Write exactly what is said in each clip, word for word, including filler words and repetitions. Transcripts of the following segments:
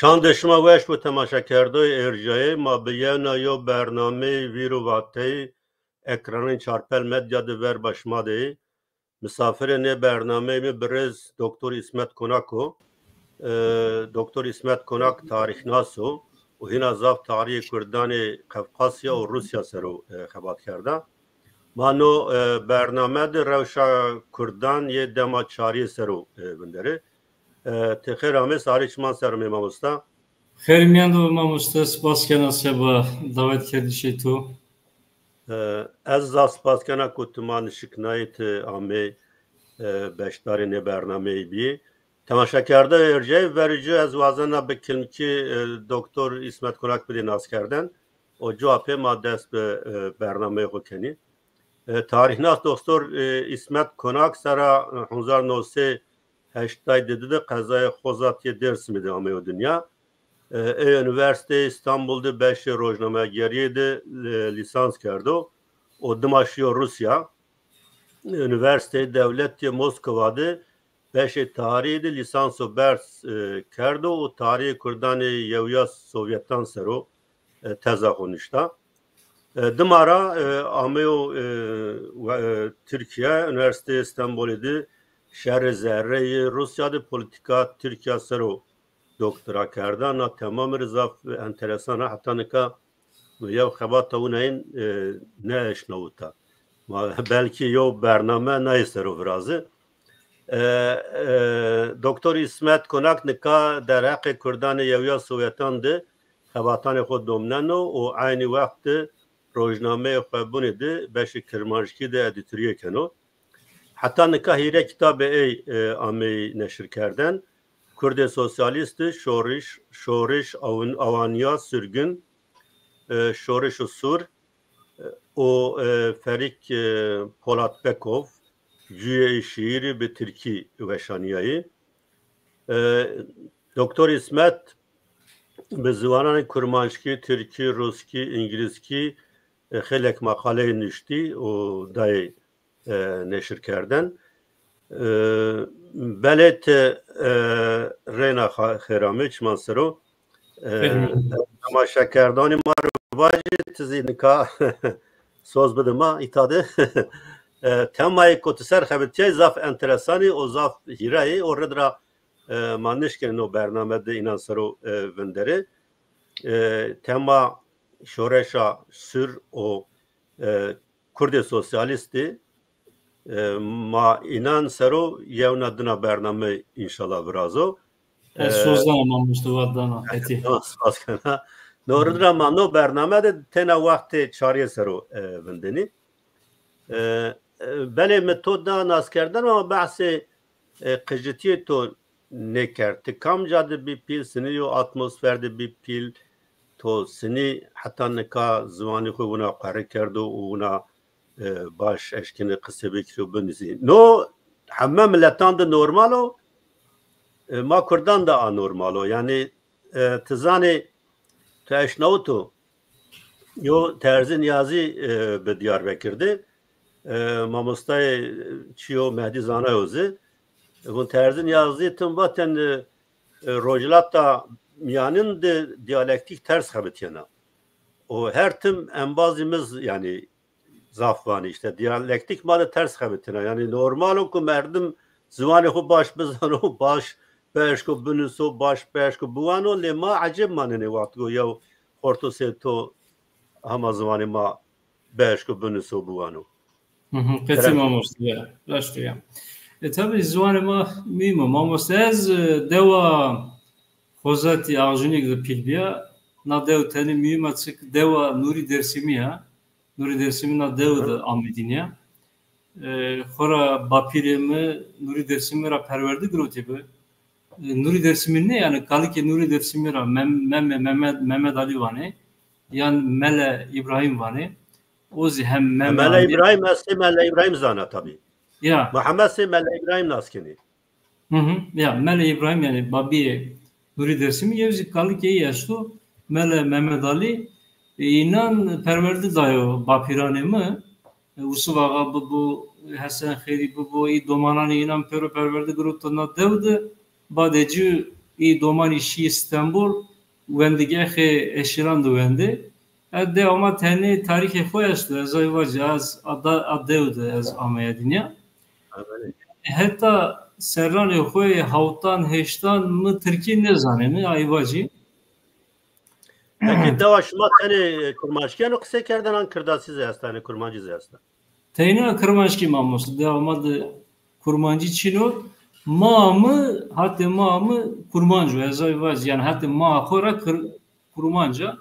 Çandê şima weş bo temaşekerdoyê erjayê ma, bi yewna yew bernameyê Vîr û Vateyî ekranên Çarpel Medya de ver ba şima de yê. Misafirê nê bernameyê mi birêz Doktor Îsmet Konak o. E, Doktor Îsmet Konak tarîxnas o û hîna zaf tarîxê kurdanê Qefqasya û Rûsya ser o, e, xebat kerda. Ma no, e, bername de rewşa kurdan yê dema çarîyê ser o, e, vinderê. E, ti xêr amê, sarê çiman ser amê mamosta. Xêr mîyan de bo mamoste, spas kena seba dawet kerdişê to. E, ez zaf spas kena ku ti ma nişiknayê, ti amê, e, beşdarê nê bernameyî bîyê. Temaşekerdoyê erjayê, verê ci ez wazena bi kilmkî, e, Doktor Îsmet Konak bidê naskerden. O cuwa pê ma dest bi, e, bernameyê xo kenî. E, tarîxnas Doktor, e, Îsmet Konak sera, e, hezar new sey heştay di di de qezaya Xozatiyê Dêrsimî de ameyo dinya. E, ê Unîversîteyê Îstanbul de beşê rojnamegerîye de, e, lîsans kerdo û dima şîyo Rûsya. Unîversîteyê Dewletî yê Moskova de beşê tarîxî de lîsanso berz, e, kerdo û tarîxê kurdanê Yewya Sovyetan ser o, e, teza xo nuşta. E, dima ra, e, ameyo, e, we-, e, Tirkîya, Unîversîteyê Stenbolî de şerê zerreyê Rûsya de polîtîka Tirkîya ser o doktora kerda. Na temamî rê zaf enteresan a. Heta nika yew xebata winayîn, e, nêeşnawita. Ma belkî yew bername nayê ser o virazi. E, e, Doktor Îsmet Konak nika derheqê kurdanê Yewya Sowyetan de xebatanê xo domneno û eynî wext de rojnameyê xo Bûnê de beşê kirmanckî de edîtorîye keno. Heta nika hîrê kitabê ey, e, ameyî neşirkerden. Kurdê Sosyalîst de Şoriş, Şoriş Awan-, Awanya Sürgün, e, Şoriş û Sûr, e, û, e, Ferîk, e, Polatbekov, Cuyê Şîîrî bi Tirkî weşanîyayî. E, Doktor Îsmet bi ziwananê kurmanckî, tirkî, rûskî, îngilizkî, e, xeylek maqaleyê nuştî û dayê, e, neşirkerden. E, belê ti, e, reyna xa-, xêr amê çiman ser o. E, Xêr amê. Temaşekerdanê ma rê vajî, ti zî nika soz bide ma îta de. E, temayê ku ti ser xebitîyayî zaf enteresan î û zaf hîra yê û rid ra, e, ma nişkenê no bername de înan ser o, e, vinderê. E, tema şoreşa Sûr û, e, Kurdê Sosyalîstî, e, ma înan ser o yewna dina bername înşallah virazo. Ez, e, soz dana mamoste, wa dana hetî. Tamam, spas kena. No rid ra ma no bername de tena wextê çarîye ser o, e, vindenî. E, e, belê mi to da naskerden ama behsê, e, qijitîyê to nêkerd. Ti kamca de bî pîl, sinî yo atmosfer de bî pîl, to sinî heta nika ziwanî xo wina qerî kerdo û wina, e, baş eşkenê qisê bikirî û binusî. No heme miletan de normal o, e, ma kurdan de anormal o. Yanî, e, ti zanê, ti eşnawito, yo Terzî Niyazî, e, bi Diyarbekir de, e, mamostayê çîyo Mehdî Zanayo zî. E, vûn Terzî Niyazî tim vaten, e, e, Rojhilata Mîyanin de diyalektîk ters xebitîyena. O her tim embazî mi z-, yanî zaf vanî, îşte diyalektîk ma de ters xebitîna. Yanî normal o ku merdim ziwanê xo baş bizano, baş bieşko binuso, baş bieşko biwano, lê ma ecêb manenê wextgo yew xorto sê to hema ziwanê ma bieşko binuso biwano. Hı hı, qetî mamoste ya, raşt o ya. E, tabî ziwanê ma muhîm o. Mamoste, ez, e, dewa Xozatî Axjûnîg de pîl bîya. Na dew tenê muhîm a, çik dewa Nûrî Dêrsimî ya. Nûrî Dêrsimî na dew de amê dinya. E, xora bapîrê mi Nûrî Dêrsimî ra perwerde girotî bi. E, Nûrî Dêrsimî nê, yanî kalikê Nûrî Dêrsimî ra Mem-, Mem-, Memed, Memed Alî vanê, yan Mele Îbrahîm vanê. O zî hem Mem Mele Alî. Îbrahîm, ez sê Mele Îbrahîm zana tabî. Ya. Ma heme sê Mele Îbrahîm nas kenê. Hı hı. Ya, Mele Îbrahîm, yanî babîyê Nûrî Dêrsimî, yew zî kalikê ey esto, Mele Memed Alî. E, înan perwerde dayo bapîranê mi. E, Usuf Axa bibo, Hesen Xêrî bibo, î domananê înan pêro perwerde giroto na dew de, badê ci ê domanî şîyê Stenbol, wendigehê eşîran de wendê. E, dewa ma tenê tarîxê xo esto, ez ay vacî, ez a da-, a dew de ez ameye dinya. Heta serranê xo yê hewtan, heştan mi tirkî nêzanêne, ay vacî. Peki dewa şima tenê kurmanckî yeno qisey kerdene an kirdasî zî esta, yanî kurmancî zî esta? Teyna kirmanckî mamoste, dewa ma de kurmancî çin o. Ma mi, hatê ma mi kurmanc o, ez ay vacî. Yanî hatê ma xo ra kir-, kurmanc a,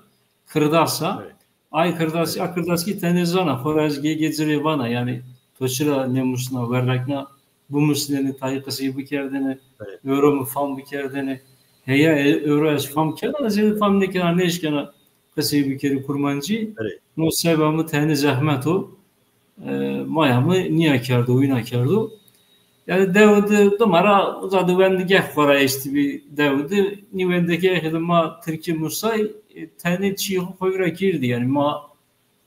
kirdas a. Evet. Ay kirdaskî, a kirdaskî tenê zana, xora ez gê-gê ci rê vana, yanî to çira nêmusna, werrekna bimusnenê, tayê qisey bikerdêne, ewro mi fam bikerdêne. Heya, e, ewro ez fam kena, zêde fam nêkena, nêşkena qisey bikerî kurmancî. No seba mi tenê zehmet o. E, maya mi nîya kerdo, wîna kerdo. Yanî dew de dima ra uza de wendigeh xo ra eştibî dew de. Nî wendigehê de ma tirkî musay, e, tenê çîyê xo xo ra kerdî. Yanî ma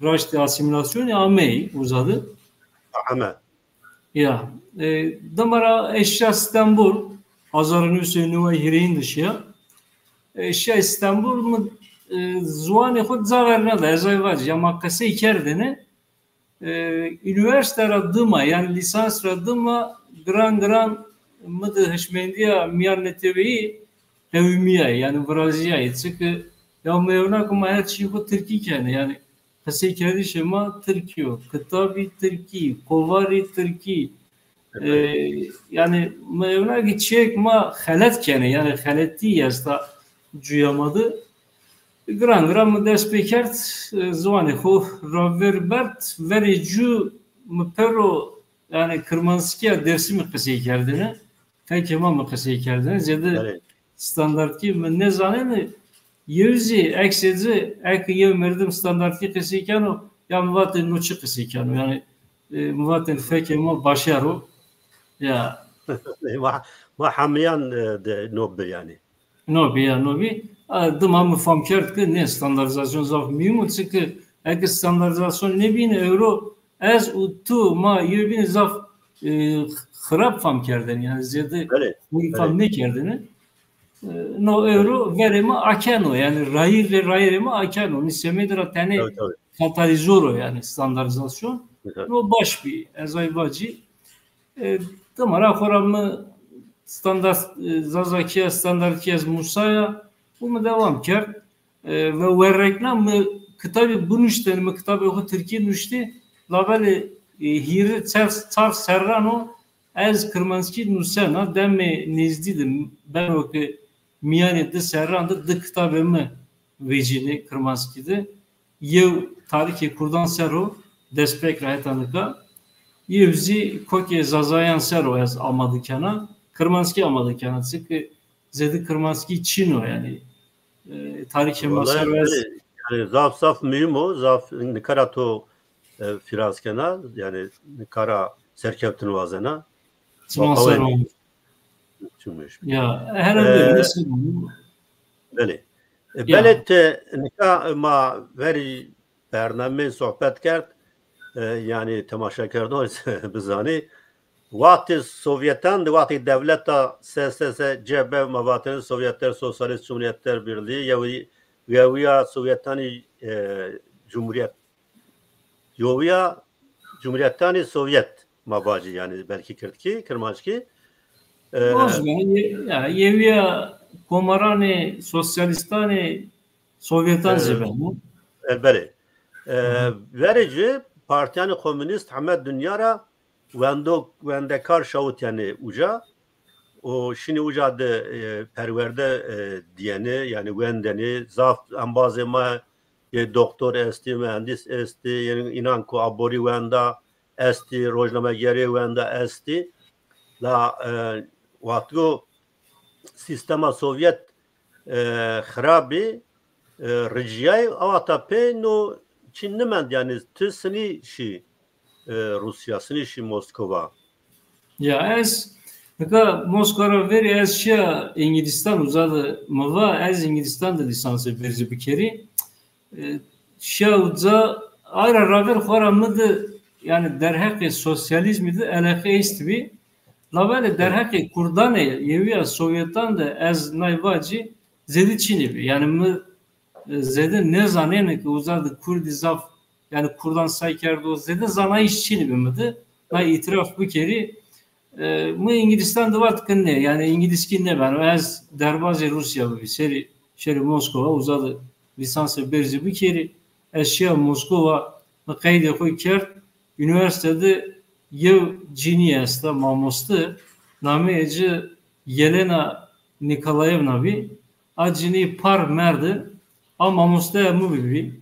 raştê asîmîlasyonî ameyî uza de. Ame. Ya, e, dima ra ez şiya Stenbol, hezar û new sey û neway hîrêyin de şiya. E, şiya Stenbol mi, e, ziwanê xo ca verneda, ez ay vacî, ya ma qisey kerdêne. E, unîversîte ra dima, yanî lîsans ra dima giran giran mi de hişmendîya mîyanneteweyî qewimîyayî, yanî virazîyayî. Çike ya mi ewna ke ma her çîyê xo tirkî kenê, yanî qiseykerdişê ma tirkî yo, kitabî tirkî, kovarî tirkî. E, yanî mi ewna ke çîyêk ma xelet kenê, yanî xeletî esta cuya ma de. Giran giran mi dest pê kerd, e, ziwanê xo ra ver berd, verê cû mi pêro, yanî kirmanckîya Dêrsimî qisey kerdêne, fekê ma mi qisey kerdêne. Zêde standartkî mi nêzanêne, yew zî eksê ci, eke yew merdim standartkî qisey keno, ya mi vatê no çi qisey keno, yanî, e, mi vatê fekê ma başar o. Ya. Ma, ma hemîyan, e, de no bi yanî. No bî ya, no bî. A, dima mi fam kerd ke nê, standartîzasyon zaf muhîm o. Çike eke standartîzasyon nêbîne ewro ez û tu ma yew bîne zaf, e, xirab fam kerdêne. Yanî zêde fam nêkerdêne. E, no ewro verê ma akeno. Yanî rayîr rê rayîrê ma akeno. Nî semedî ra tenê katalîzor o yanî standartîzasyon. No baş bî. Ez ay vacî. E, dima ra xo ra mi standart, e, zazakî ya, standartkî ez musaya û mi dewam kerd. E, ve werrekna mi kitabî binuştêne, mi kitabê xo tirkî nuştî, labelê, e, hîrê çar, çar serran o ez kirmanckî nusena, demê nêzdî de beno ke mîyanê di serran de di kitabê mi vecînê kirmanckî de. Yew tarîxê kurdan ser o, destpêk ra heta nika. Yew zî kokê zazayan ser o ez amade kena. Kirmanckî amade kena. Çike zêde kirmanckî çin o yanî. E, tarîxê ma ser o ez. Yanî zaf zaf muhîm o. Zaf nika ra to, e, fîraz kena. Yanî nika ra serkewtin wazena. Çiman ser o. Çimmiş. Ya, herhalde. Belê. E, belê ti nika ma verî bernameyê sohbet kerd, e, yanî temaşekerdoxan bizanî. Wextê Sovyetan de, wextê dewleta S S S C B, ma vatene Sovyetler Sosyalist Cumhuriyetler Birliği, yew-, yewîya Sovyetanî, e, Cumhuriyet, yewîya Cumhuriyetanê Sovyet ma vacî, yanî belkî kirdkî, kirmanckî. E, Bozma, ye-, ya, yewîya komaranê sosyalîstanê Sovyetan zî beno. E, belê. E, verê ci partîyanê komunîst heme dinya ra wendo-, wendekar şawitîyenê uca. O şinî uca de, e, perwerde, e, dîyenê, yanî wendênê. Zaf embazê ma yê doktor estî, muhendîs estî, yanî înan ku aborî wenda estî, rojnamegerê wenda estî. La, e, wextgo sîstema Sovyet, e, xirabî, e, ricîyayî, a wexta pê no çî nimend, yanî ti sinî şî, e, Rûsya, sinî şî Moskova. Ya ez nika Moskova ra verî ez şiya Îngilîstan, uza de mi va ez Îngilîstan de lîsansê berzî bikerî. E, şiya uca, ay ra raver xo ra mi de, yanî derheqê sosyalîzmî de eleqe estbî. Labelê derheqê kurdanê yewîya Sovyetan de ez nay vacî zêde çinî bî. Yanî mi e, zêde nêzanêne ke uza de kurdî zaf, yanî kurdan say kerdo, zêde zanayîş çinî bî mi de. Nay îtîraf bikerî. E, mi Îngilîstan de vat ke nê, yanî Îngilîzkî nêbeno. Ez derbazê Rûsya bibî, serî şerî Moskova, uza de lîsansê berzî bikerî. Ez şiya Moskova, mi qeydê xo kerd. Unîversîte de yew cinî esta, mamoste, nameyê ci Yelena Nîkolayevna bî. A cinî par merde, a mamosteya mi bibî.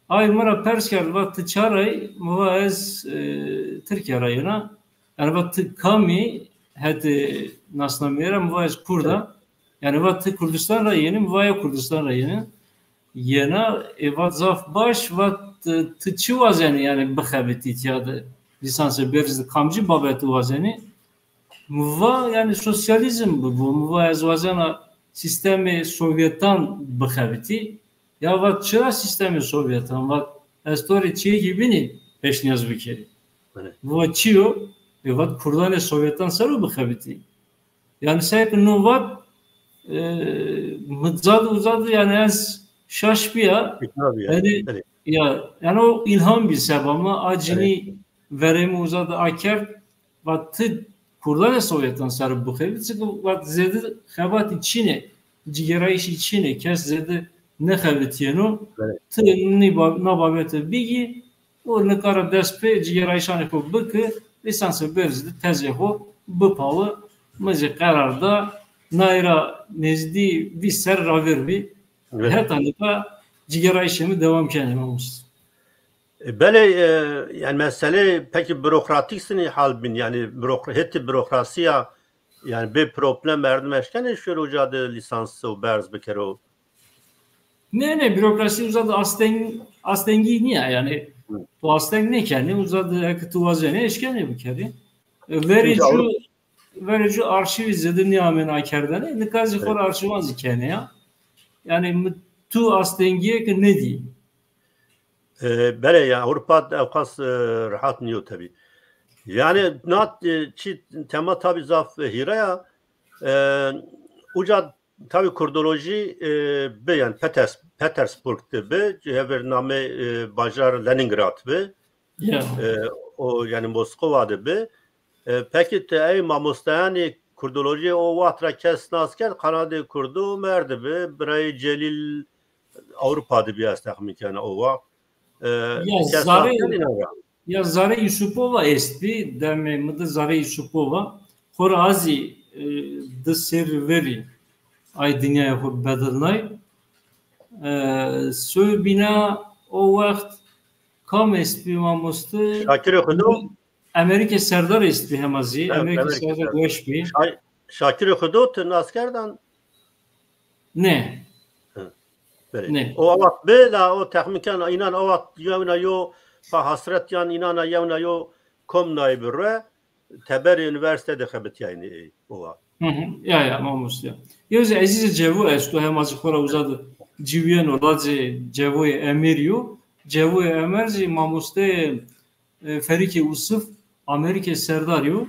Ay mi ra pers kerd, va ti ça ra yî? Mi va ez, e, Tirkîya ra yena. Yanî va ti kam î, hetê nasnameyê ra? Mi va ez kurd a. Yanî va ti Kurdistan ra yenî? Mi va ya Kurdistan ra yenî. Yena, e, vat zaf baş, vat, e, ti çi wazenî yanî bixebitî tîya de, lîsansê berz de kamcî babeti wazenî? Mi va yanî sosyalîzm bibo, mi va ez wazena sîstemê Sovyetan bixebitî. Ya vat çira sîstemê Sovyetan? Vat ez to rê çîyêkî bînî pêşnîyaz bikerî. Belê. Mi va çi yo? E, vat kurdanê Sovyetan ser o bixebitî. Yanî seke no vat, e, mi ca de uza de yanî ez şaş bîya. Yanî, ya, yanî o îlham bî seba mi, a cinî verê mi uza de akerd, vat ti kurdanê Sovyetan ser bixebitî, çike vat zêde xebatî çin ê, cigêrayîşî çin ê, kes zêde nêxebitîyeno. Ti nî ba-, na babete bigî, û nika ra dest pê cigêrayîşanê xo biki, lîsansê berz de tezê xo bipawi. Mi zî qerar da, nay ra nêzdî vîst serr ravêr bî. Heta nika cigêrayîşê mi dewam kenê, mamoste. E, belê, e, yanî meselê pekî burokratîk senî hal bîn, yanî burokra-, hetê burokrasîya, yanî bê problem merdim eşkenê şêro uca de lîsans û berz bikero? Nê, nê, burokrasî uza de asteng-, astengî nîya yanî. Tu asteng nêkenê, uza de eke tu wazenê eşkenê bikerê. E, verê cu, verê cu arşîvî zêde nêamêne akerdene. Nika zî xora arşîvan zî kenê ya. Yanî mi tu astengîyêke nêdî. E, belê ya, Ewropa ewqas, e, rehat nîyo tebî. Yanî na, e, çî tema tabî zaf, e, hîre ya. E, uca tabî kurdolojî, e, bi, yanî Peters-, Petersburg de bi, hevêr namê, e, bajar Leningrad bi. Ya. E, o yanî Moskova de bi. E, pekî ti ey mamosteyanê kurdolojî o waxt ra kes nas kerd, qanadê kurdo merdi bi, birayê Celîl Ewropa de bî, ez texmîn kena o waxt. E, ya kes nas kerd înan ra. Ya Zare Yusupova estbî, demê mi de Zare Yusupova. Xora a zî, e, di serrî verî ay dinyaya xo bedilnay. E, soy bîna o wext kam estbî mamoste? Şakirê Xudo? Emerîke Serdar estbî hema zî. Evet, Emerîke Serdar weş bî. Şa-, Şakirê Xudo ti nas kerdan? Nê. Hı. Belê. Nê. O wext bi la o texmîn ken înan o wext yewna yo pa hasret yan înan a yewna yo kom nayê bi rue teberê unîversîte de xebitîyayne ey o wext. Hı hı. Ya, ya, mamoste. Yew zî Ezîzê Cevo esto, hema zî xora uza de ciwîyeno, lacê Cevoyê Emerî yo. Cevoyê Emer zî mamoste e, Ferîkê Usif, Amerîkê Serdar yo.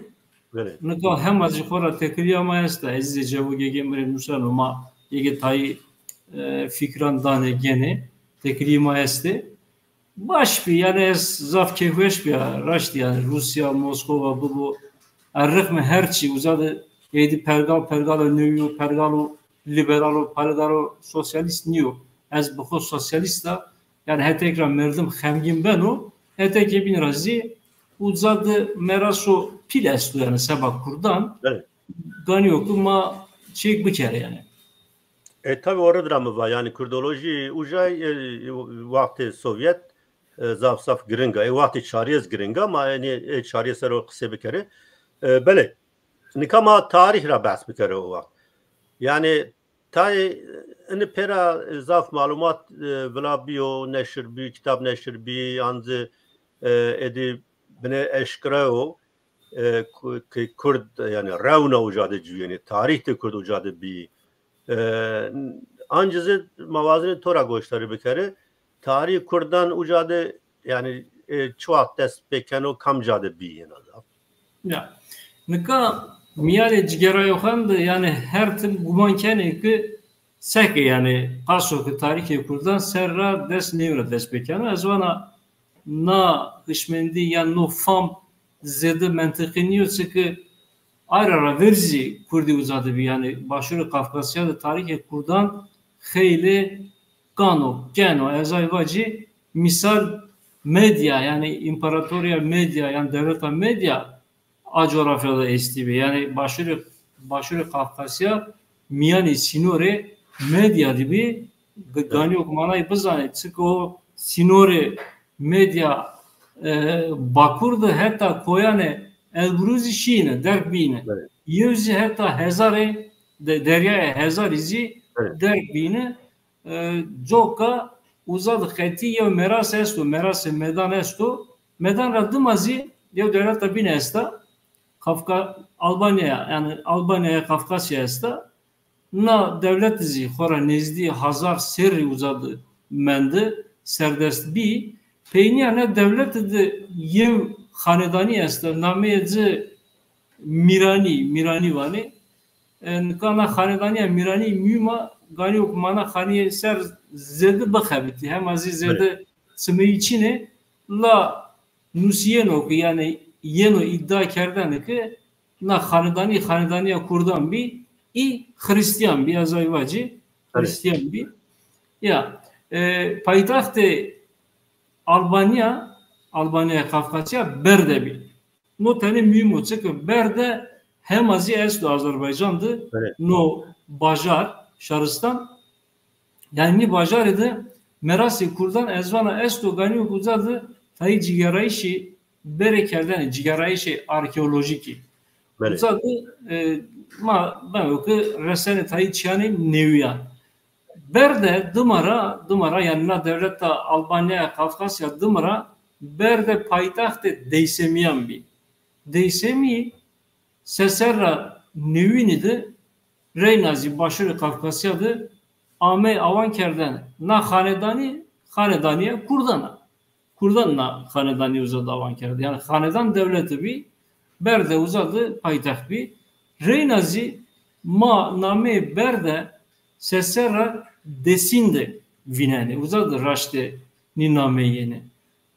Belê. Nika hema zî xora tekrîya ma esta. Ezîzê Cevo gêgê mi rê nuseno, ma gêgê tayî, e, fikran danê genê. Tekrîyê ma estê. Baş bî, yanî ez zaf keyfweş bîya, raştî yanî. Rûsya, Moskova bibo. Er rixmê her çî uza de êdî pergal, pergalo newî yo, pergalo lîberalo, pergalo sosyalîst nîyo. Ez bi xo sosyalîst a, yanî hetek ra merdim xemgîn beno, hetekê bîn ra zî uza de meraso pîl esto yanî seba kurdan. Evet. Ganî yo ke ma çêk bikerê yanî. E, tabî o rid ra mi va, yanî kurdolojî uca, e, wextê Sovyet, e, zaf zaf giring a. E, wextê çarî ez giring a, ma enê, e, çarî ser o qisê bikerê. E, belê. Nika ma tarîx ra behs bikerê o wext. Yanî tayê ini pêra zaf malumat, e, vila bîyo, neşir bî, kitab neşir bî, yan zî, e, êdî binê eşkera yo, e, ku-, ke kurd, yanî rewna uca de ciwîyenê, tarîx de kurd uca de bî. E, ancî zî ma wazenê to ra goşdarî bikerê, tarîxê kurdan uca de, yanî, e, çi wext dest pê keno, kamca de bî yena zaf? Ya. Nika Mîyanê cigerayoxan de, yanî, her tim guman kenê ki seke, yanî, qaso ki tarîxê kurdan ser ra dest nêwra dest pêkena. Ez vana na hişmendî yan no fam zêde mentiqî nîyo, çike ayra ra ver zî kurdî uza de bî. Yanî, Başûrê Kafkasya de tarîxê kurdan xeylê kan o, ken o. Ez ay vacî, mîsal, Medya, yanî, împaratorya Medya, yanî, dewleta Medya, a coğrafyada estî bi. Yanî Başûrê, Başûrê Kafkasya mîyanê sînorê Medya de bî. G-, ganî ok manayê bizanê. Çike o sînorê Medya, e, Bakur de heta koyanê Elburû zî şîyêne, derg bîyêne. Evet. Yew zî heta Hezarê de, deryaya Hezarî zî Evet. derg bîyêne. E, coka uza de qetî yew meras esto, merasê Medan esto. Medan ra dima zî yew dewleta bîne esta. Kafka-, Albanya, yanî Albanyaya Kafkasya esta. Na dewlete zî xo ra nêzdî hazar serrî uza de mendi, serdest bî. Peynîya na dewlete de yew xanedanî esta, nameyê ci Mîranî, Mîranî vanê. E, nika na xanedanîya Mîranî muhîm a, ganî yok ma na xanîye ser zêde bixebitî. Hema zî zêde Evet. çimeyî çin ê, la nusîyeno ki, yanî yeno îdia kerdene ki na xanedanî, xanedanîya kurdan bî, î xirîstîyan bî, ez ay vacî, Evet. xirîstîyan bî. Ya, e, paytaxtê Albanya, Albanyaya Kafkasya Berde bî. No tenê muhîm o, çike Berde hema zî esto Azerbaycan de, Evet. no bajar, şaristan. Yanî nî bajarê de merasê kurdan ez vana esto, ganî yok uza de tayî cîgerayîşê berê kerdene, cîgerayîşê arkeolojîkî. Belê. Uza de, e, ma beno ke resenê tayî çîyanê newîyan. Berde dima ra, dima ra, yanî na dewleta Albanyaya Kafkasya dima ra Berde paytaxtê Deysemîyan bî. Deysemî seserra newînî de reyna zî Başûrê Kafkasya de amey awan kerdene. Na xanedanî, xanedanîya kurdan a. Kurdan na xanedanî uza de awan kerde. Yanî xanedan dewlete bî, Berde uza de paytext bî. Reyna zî ma nameyê Berde seserra Desîn de vînenê. Uza de raştê nî nameyî yenê.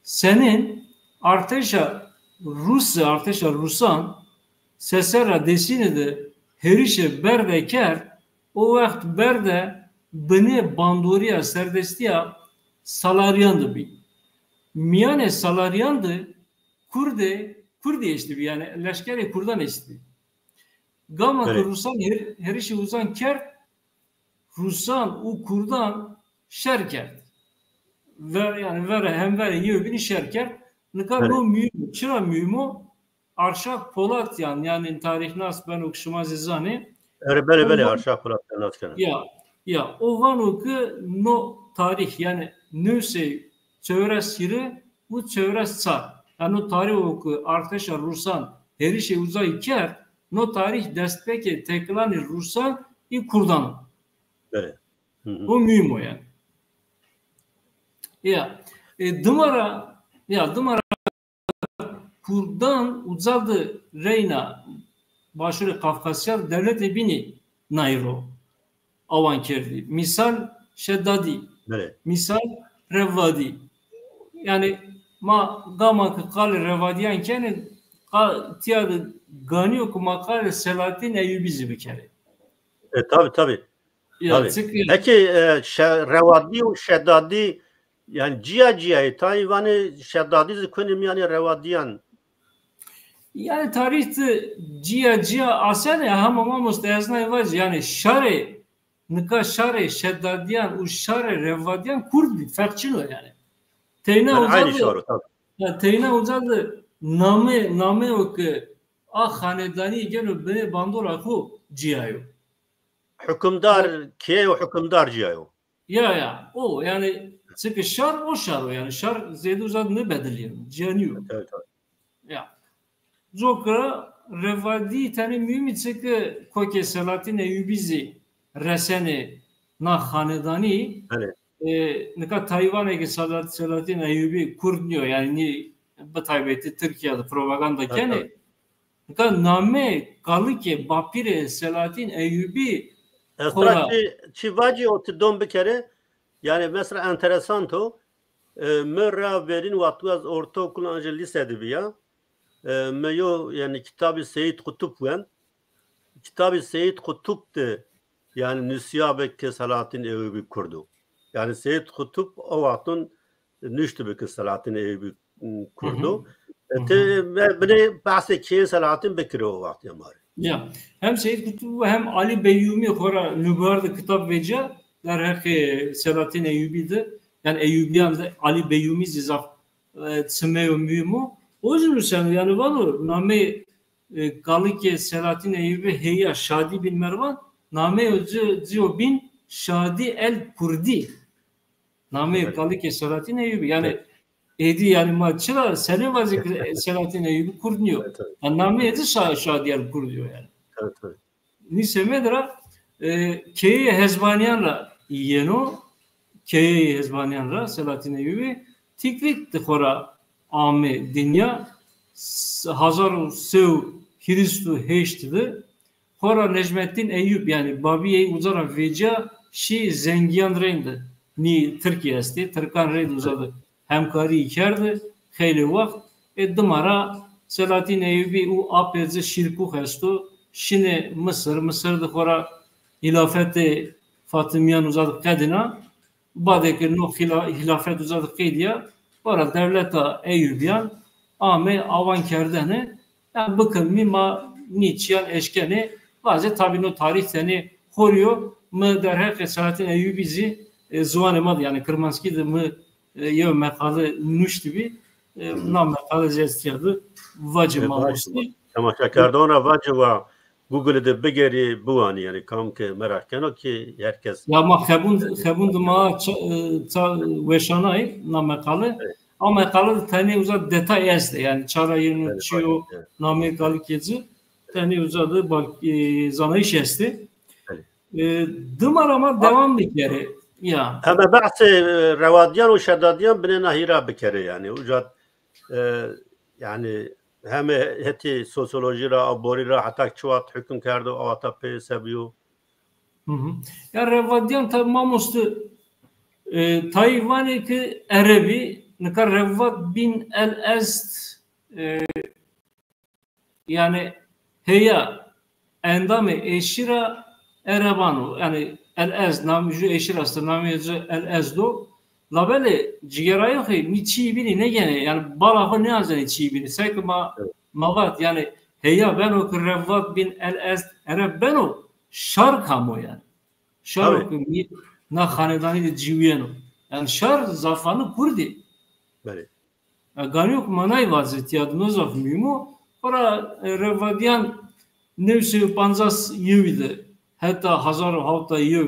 Senên artêşa Rûse, artêşa Rûsan seserra Desîne de hêrişê Berde kerd, o wext Berde binê bandorîya serdestîya Salarîyan de bî. Mîyanê Salarîyan de kurdê, kurdî estîbî, yanî leşkerê kurdan estîbî. Gama ke Belê. Rûsan her-, herişê uzan kerd, Rûsan û kurdan şer kerd. Ver-, yanî verê, hemverê yewbînî şer kerd. Nika Belê. no muhîm o. Çira muhîm o? Arşak Polatyan, yanî tarîxnas beno ke şima zî zanê. Erê, belê, belê, Arşak Polatyan nas kena. Ya, ya, o vano ke no tarîx, yanî new sey çewres hîrê û çewres çar. Yanî no tarîx o ke artêşa Rûsan hêrişê uzayî kerd, no tarîx destpêkê têkilanê Rûsan û kurdan o. Belê. Hı hı. O muhîm o yanî. Ya, e, dima ra, ya, dima ra kurdan uca de reyna Başûrê Kafkasya dewletê bînî nay ro awan kerdî. Mîsal Şedadî, Belê. mîsal Revadî. Yanî ma gama ke qalê Revadîyan kenê, qa-, tîya de ganî yo ke ma qalê Selatîn Eyûbî zî bikerê. E, tabî, tabî. Ya, Tabî. çike Peki, e, şe-, Revadî û Şedadî, yanî cîya cîya yê. Tayî vanê Şedadî zî kunê mîyanê Revadîyan. Yanî tarîx de cîya cîya asenê, hema mamoste ez nay vacî. Yanî şarê, nika şarê Şedadîyan û şarê Revadîyan kurd bî, ferq çin o yanî. Teyna Yanî uca aynî de, şar o, tabî. ya, teyna uca de name, name o ke a xanedanî geno binê bandora xo cîya yo. Hukimdar keye û hukimdar cîya yo. Ya, ya. O, yanî, çike şar, o şar o. Yanî, şar zêde uza de nêbedilîyeno. Cîya nîyo. Tabî, tabî. Ya. Coka Revadî tenê muhîmî çike kokê Selatîn Eyûbî zî resenê na xanedanî. Belê. E, nika tayî vanê ke Selat-, Selatîn Eyûbî kurd nîyo. Yanî, nî bi taybetî Tirkîya de propaganda Tabî, kenê. tabî. Nika nameyê kalikê bapîrê Selahattin Eyûbî. Ez xora ra çi, çi vacî, o ti dom bikerê. Yanî mesela enteresant o. E, mi ra verîn wexto ez ortaokul ancî lîse de bîya. E, mi yo, yanî, kitabî Seyîd Qutub wend. Kitabî Seyîd Qutub de, yanî, nusîyabi ke Selahattin Eyûbî kurd o. Yanî Seyîd Qutub o wexton nuştibi ke Selahattin Eyûbî, m, kurd o. Hı hı. E, te, me, binê behsê keyê Selahattin bikirê o wext ya ma rê. Ya, hem Seyîd Qutub û hem Alî Beyyûmî xora nûbar de kitab vecîya derheqê Selahattin Eyûbî de, yanî Eyûbîyan de Alî Beyyûmî zî zaf, e, simeyo muhîm o. O zî nuseno, yanî vano nameyê, e, kalikê Selahattin Eyûbî heya Şadî bin Merwan, nameyê ci, ci yo bin Şadî el Kurdî. Nameyê kalikê Selahattin Eyûbî. Yanî êdî, yanî ma çira senê vazê ke Selahattin Eyûbî kurd nîyo? Yanî nameyê ci Şa-, Şadî el Kurdî yo yanî. Nî semedî ra, e, keyeyê Hezbanîyan ra yeno, keyeyê Hezbanîyan ra Selahattin Eyûbî Tîkrît de xora ame dinya, s-, hezar û se û hîris û heşt de. Xora Necmettin Eyüp, yanî babî ey uca ra vecîya, şî Zengîyan reyndî. Nî Tirkî estê, Tirkan reyndî uca de hemkarî kerdî, xeylê wext. E, dima ra Selahattin Eyübî û apê ci Şîrkûx esto, şinê Misir, Misir de xora hîlafetê Fatimîyan uca de qedîna. Badê ke no hîla-, hîlafet uca de qedîya, xora dewleta Eyubîyan ame awan kerdene. Yanî bikilmî ma nî çîyan eşkenê vazê, tabî no tarîx tenê xo rê yo. Mi derheqê Selahattin Eyubî zî, e, ziwanê ma de, yanî kirmanckî de mi, e, yew meqale nuştibî. E, na meqale zî ez tîya de vacî. E, mamostî. Temaşekerdoxan ra vacî wa Google de bigerî biwanî, yanî kam ke meraq keno kî her kes. Ya ma xebûn, xebûn de ma ça-, e, ça-, weşanayî na meqale. Evet. A meqale de tenê uza detay estê. Yanî ça ra yeno, çi yo, nameyê kalikê ci. Tenê uza de bal-, e, zanayîş estê. E, dima ra ma dewam bikerê. Ya. Heme behsê, e, Rewadîyan û Şedadîyan binê na hîra bikerê yanî. Uca, e, yanî heme hetê sosyolojî ra, aborî ra, heta çi wext hukm kerdo, awata pê se bîyo. Hı hı. Ya Rewadîyan tabî mamoste, e, tayî vanê ke Erebî, nika Rewad bin el Ezd, e, yanî heya endamê eşîra Ereban o. Yanî El Ezd, nam ju eşîra estê, namê ci El Ezd o. Labelê cigêrayê xo nî çîyê bînî nêgenê. Yanî bala xo nêazenê çîyê bînî. Seke ma, ma vat, yanî heya beno ke Rewad bin El Ezd Ereb beno, şar kam o yanî. Şaro ke mî-, na xanedanî de ciwîyeno. Yanî şar zafane kurdî. Belê. E, ganî yo ke ma nay vazê tîya de no zaf muhîm o. Xora, e, Rewvadîyan new sey û pancas yewî de heta hezar û hewt a yew,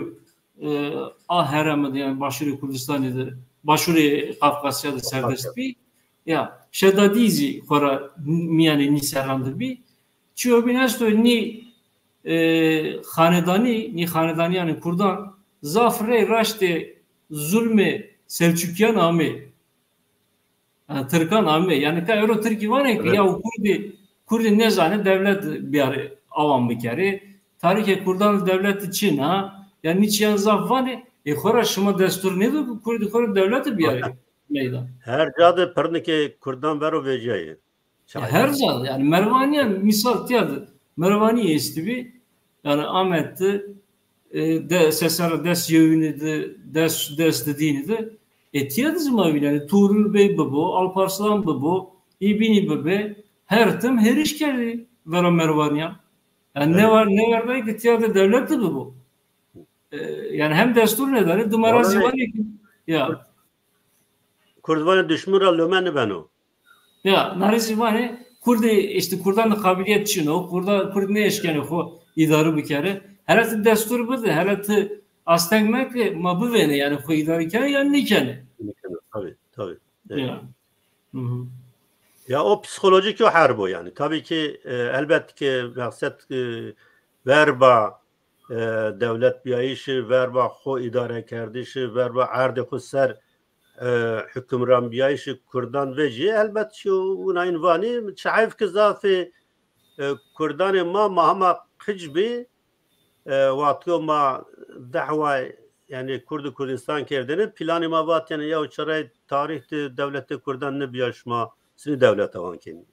e, a herême de, yanî Başûrê Kurdistanî de, Başûrê Qafqasya de serdest bî. Ya, Şedadî zî xora mîyanê nî serran de bî. Çîyo bîn esto nî, e, xanedanî, nî xanedanîyanê kurdan zaf rey raştê zulmê Selçukîyan amê. E, tirkan amê. Yanî ka ewro tirkî vanê ke ya kurdî, kurdî nêzanê dewlet biyarê, awan bikerê. Tarîxê kurdan dewleti çin a. Yanî nî çîyan zaf vanê. E, xora şima destur nêdo ke kurdî xora dewleti biyarê meydan? Her ca de pirnikê kurdan vero vecîyayê. Her ca de, yanî Merwanîyan mîsal tîya de Merwanî estîbî, yanî Amed de, e, de, sesera des yewînî de, des, des didînî de, e, tîya de zî ma vînenê, Tuğrul Bey bibo, Alparslan bibo, î bînî bibê, her tim hêriş kerdî vera Merwanîyan. Yanî nêwar-, nêwerdayî ke tîya de dewlete bibo. E, yanî hem destur nêdanê, dima ra zî vanê ke, ya. Kurd vanê duşmîn ra lome nêbeno. Ya, na rê zî vanê, kurdî, îşte, kurdan de qabiliyet çin o, kurda, kurd nêeşkenê xo îdare bikerê. Hele ti destur bide, hele ti asteng meke, ma bivênê, yanî xo îdare kenê yan nêkenê. Nêkenê, tabî, tabî. Evet. Ya. Hı hı. Ya o psîkolojîk yo herb o yanî. Tabî kî, e, elbet ke meqsed, e, verba, e, dewlet bîyayîşî, verba xo îdarekerdişî, verba erdê xo ser, e, hukimranbîyayîşê kurdan vecîyê, elbet ki winayîn vanî, çi heyf ki zafê, e, kurdanê ma, ma hema qic bî, e, wextiko ma dehwa, yanî Kurd û Kurdistan kerdêne, planê ma vatêne yew çirey tarîx de dewlete kurdan nêbîya, şima sinî dewleta wan kenî.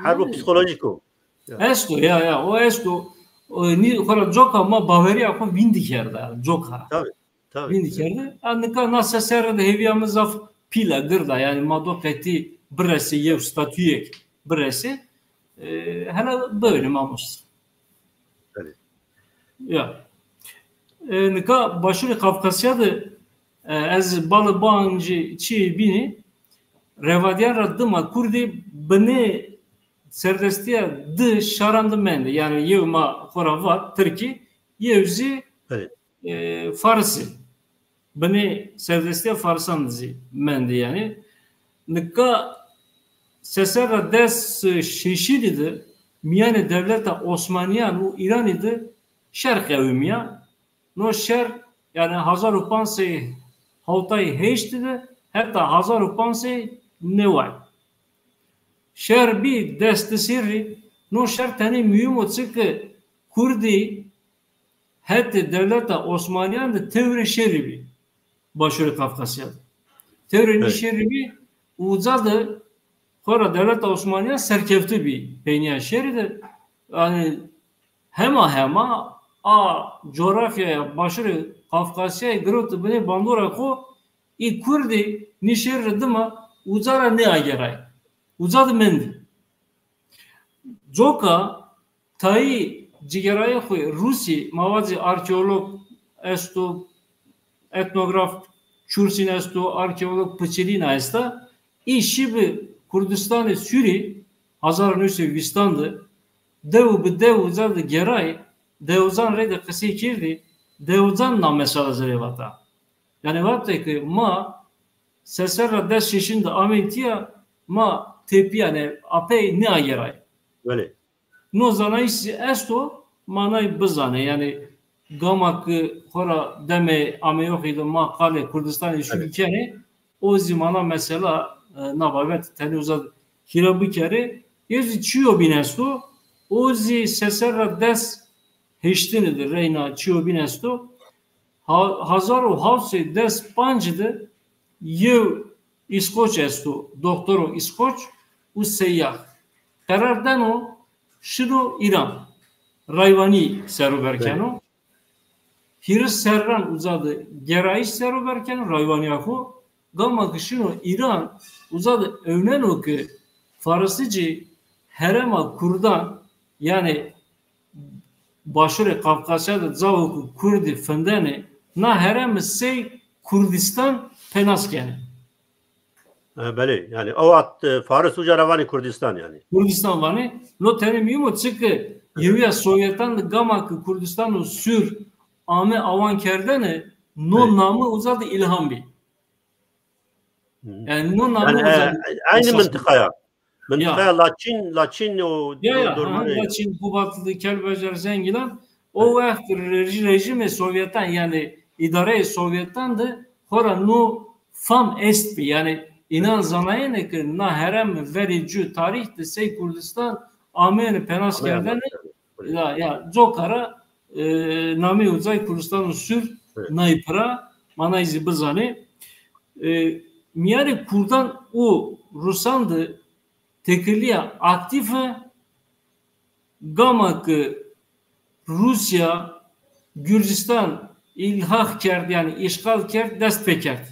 Herbo psîkolojîk o. Ya. Esto, ya, ya, o esto. O, nî, xora coka ma bawerîya xo vîndî kerda, coka. Tabii, tabii. Vîndî kerda. A, nika na se serre de hêvîya mi zaf pîl a, gird a. Yanî ma do qetî biresê yew statuyêk biresê. E, hela biwênê mamoste. Belê. Ya. E, nika Başûrê Kafkasya de, e, ez bale bancî çîyê bînî, revadîyan ra dima kurdî binê serdestîya di şaran de mendî. Yanî yew ma xo ra vat Tirkî, yew zî, Belê. e, Farisî. Binê serdestîya Farisan de zî mendî yanî. Nika se serra des şeşînî de mîyanê dewleta Osmanîyan û Îranî de şer qewimîya. No şer, yanî, hezar û panc sey hewtay heştî de heta hezar û panc sey neway. Şer bî des di serrî, no şer tenê muhîm o, çike kurdî hetê dewleta Osmanîyan de tewrê şerî bî. Başûrê Kafkasya de. Tewrê nî Evet. şerî bî, uca de xora dewleta Osmanîyan serkewte bî peynîya şerî de. Yanî hema hema a coğrafyaya Başûrê Kafkasyayê girewte binê bandora xo, î kurdî nî şerî ra dima uca ra nêageray. Uca de mendî. Coka tayî cigêrayê xo Rûsî, ma vacî arkeolog esto, etnograf Çursîn esto, arkeolog Piçirîna esta. Î şîbi Kurdistanê Sûrî, hezar û new sey vîstan de, dew bi dew uca de geray, dewizan reyde qisey kerdî, dewizan na mesela zerê vata. Yanî vatê ke ma se serra des şeşin de amey tîya, ma tepî, yanî apey nêageray. Belê. No zanayîş zî esto, ma nay bizanê. Yanî gama ke xora demê ameyoxî de ma qalê Kurdistanê Sûrî Evet. kenê, o zî ma na mesela, e, na babet tenê uza hîra bikerê. Yew zî çîyo bîn esto, o zî se serra des heştinî de reyna çîyo bîn esto. Ha-, hezar û hewt sey des pancî de yew Îskoç esto, doktoro Îskoç û seyyah. Qerar deno şino Îran. Raywanî serover Evet. keno. Hîris serran uza de gerayîş serover keno, raywanîya xo. Gama ke şino Îran, uza de ewneno ke Farisicî herêma kurdan, yanî Başûrê Kafkasya de cawo ke kurdî findenê, na herêmi sey Kurdistan penas kenê. E, belê, yanî o wext, e, Faris uca ra vanê Kurdistan yanî. Kurdistan vanê. No tenê muhîm o, çike yewîya Sowyetan de gama ke Kurdistano Sûr ame awan kerdene, no Evet. name uza de îlham bî. Hı hı. Yanî no name Yanî, uza e, de eynî esas bî. mintiqaya. Mintiqaya Ya. Laçîn, Laçîn û Ya, ya, ha, dormanê. Laçîn, Qubatlı, Kelbecer, Zengilan. O Evet. wext rejî-, rejîmê Sovyetan, yanî îdareyê Sovyetan de xora no fam estbî. Yanî înan zanayêne ke na herem verê cû tarîx de sey Kurdistan ameyêne penas Ameyêne kerdene. penas kerdene. Ya, ya, coka ra, e, nameyê ucay Kurdistano Sûr Evet. nay pira, ma nay zî bizanê. E, mîyanê kurdan û rusan de têkilîya aktîf a, gama ke Rûsya Gurcistan îlhaq kerd, yanî îşxal kerd, dest pê kerd.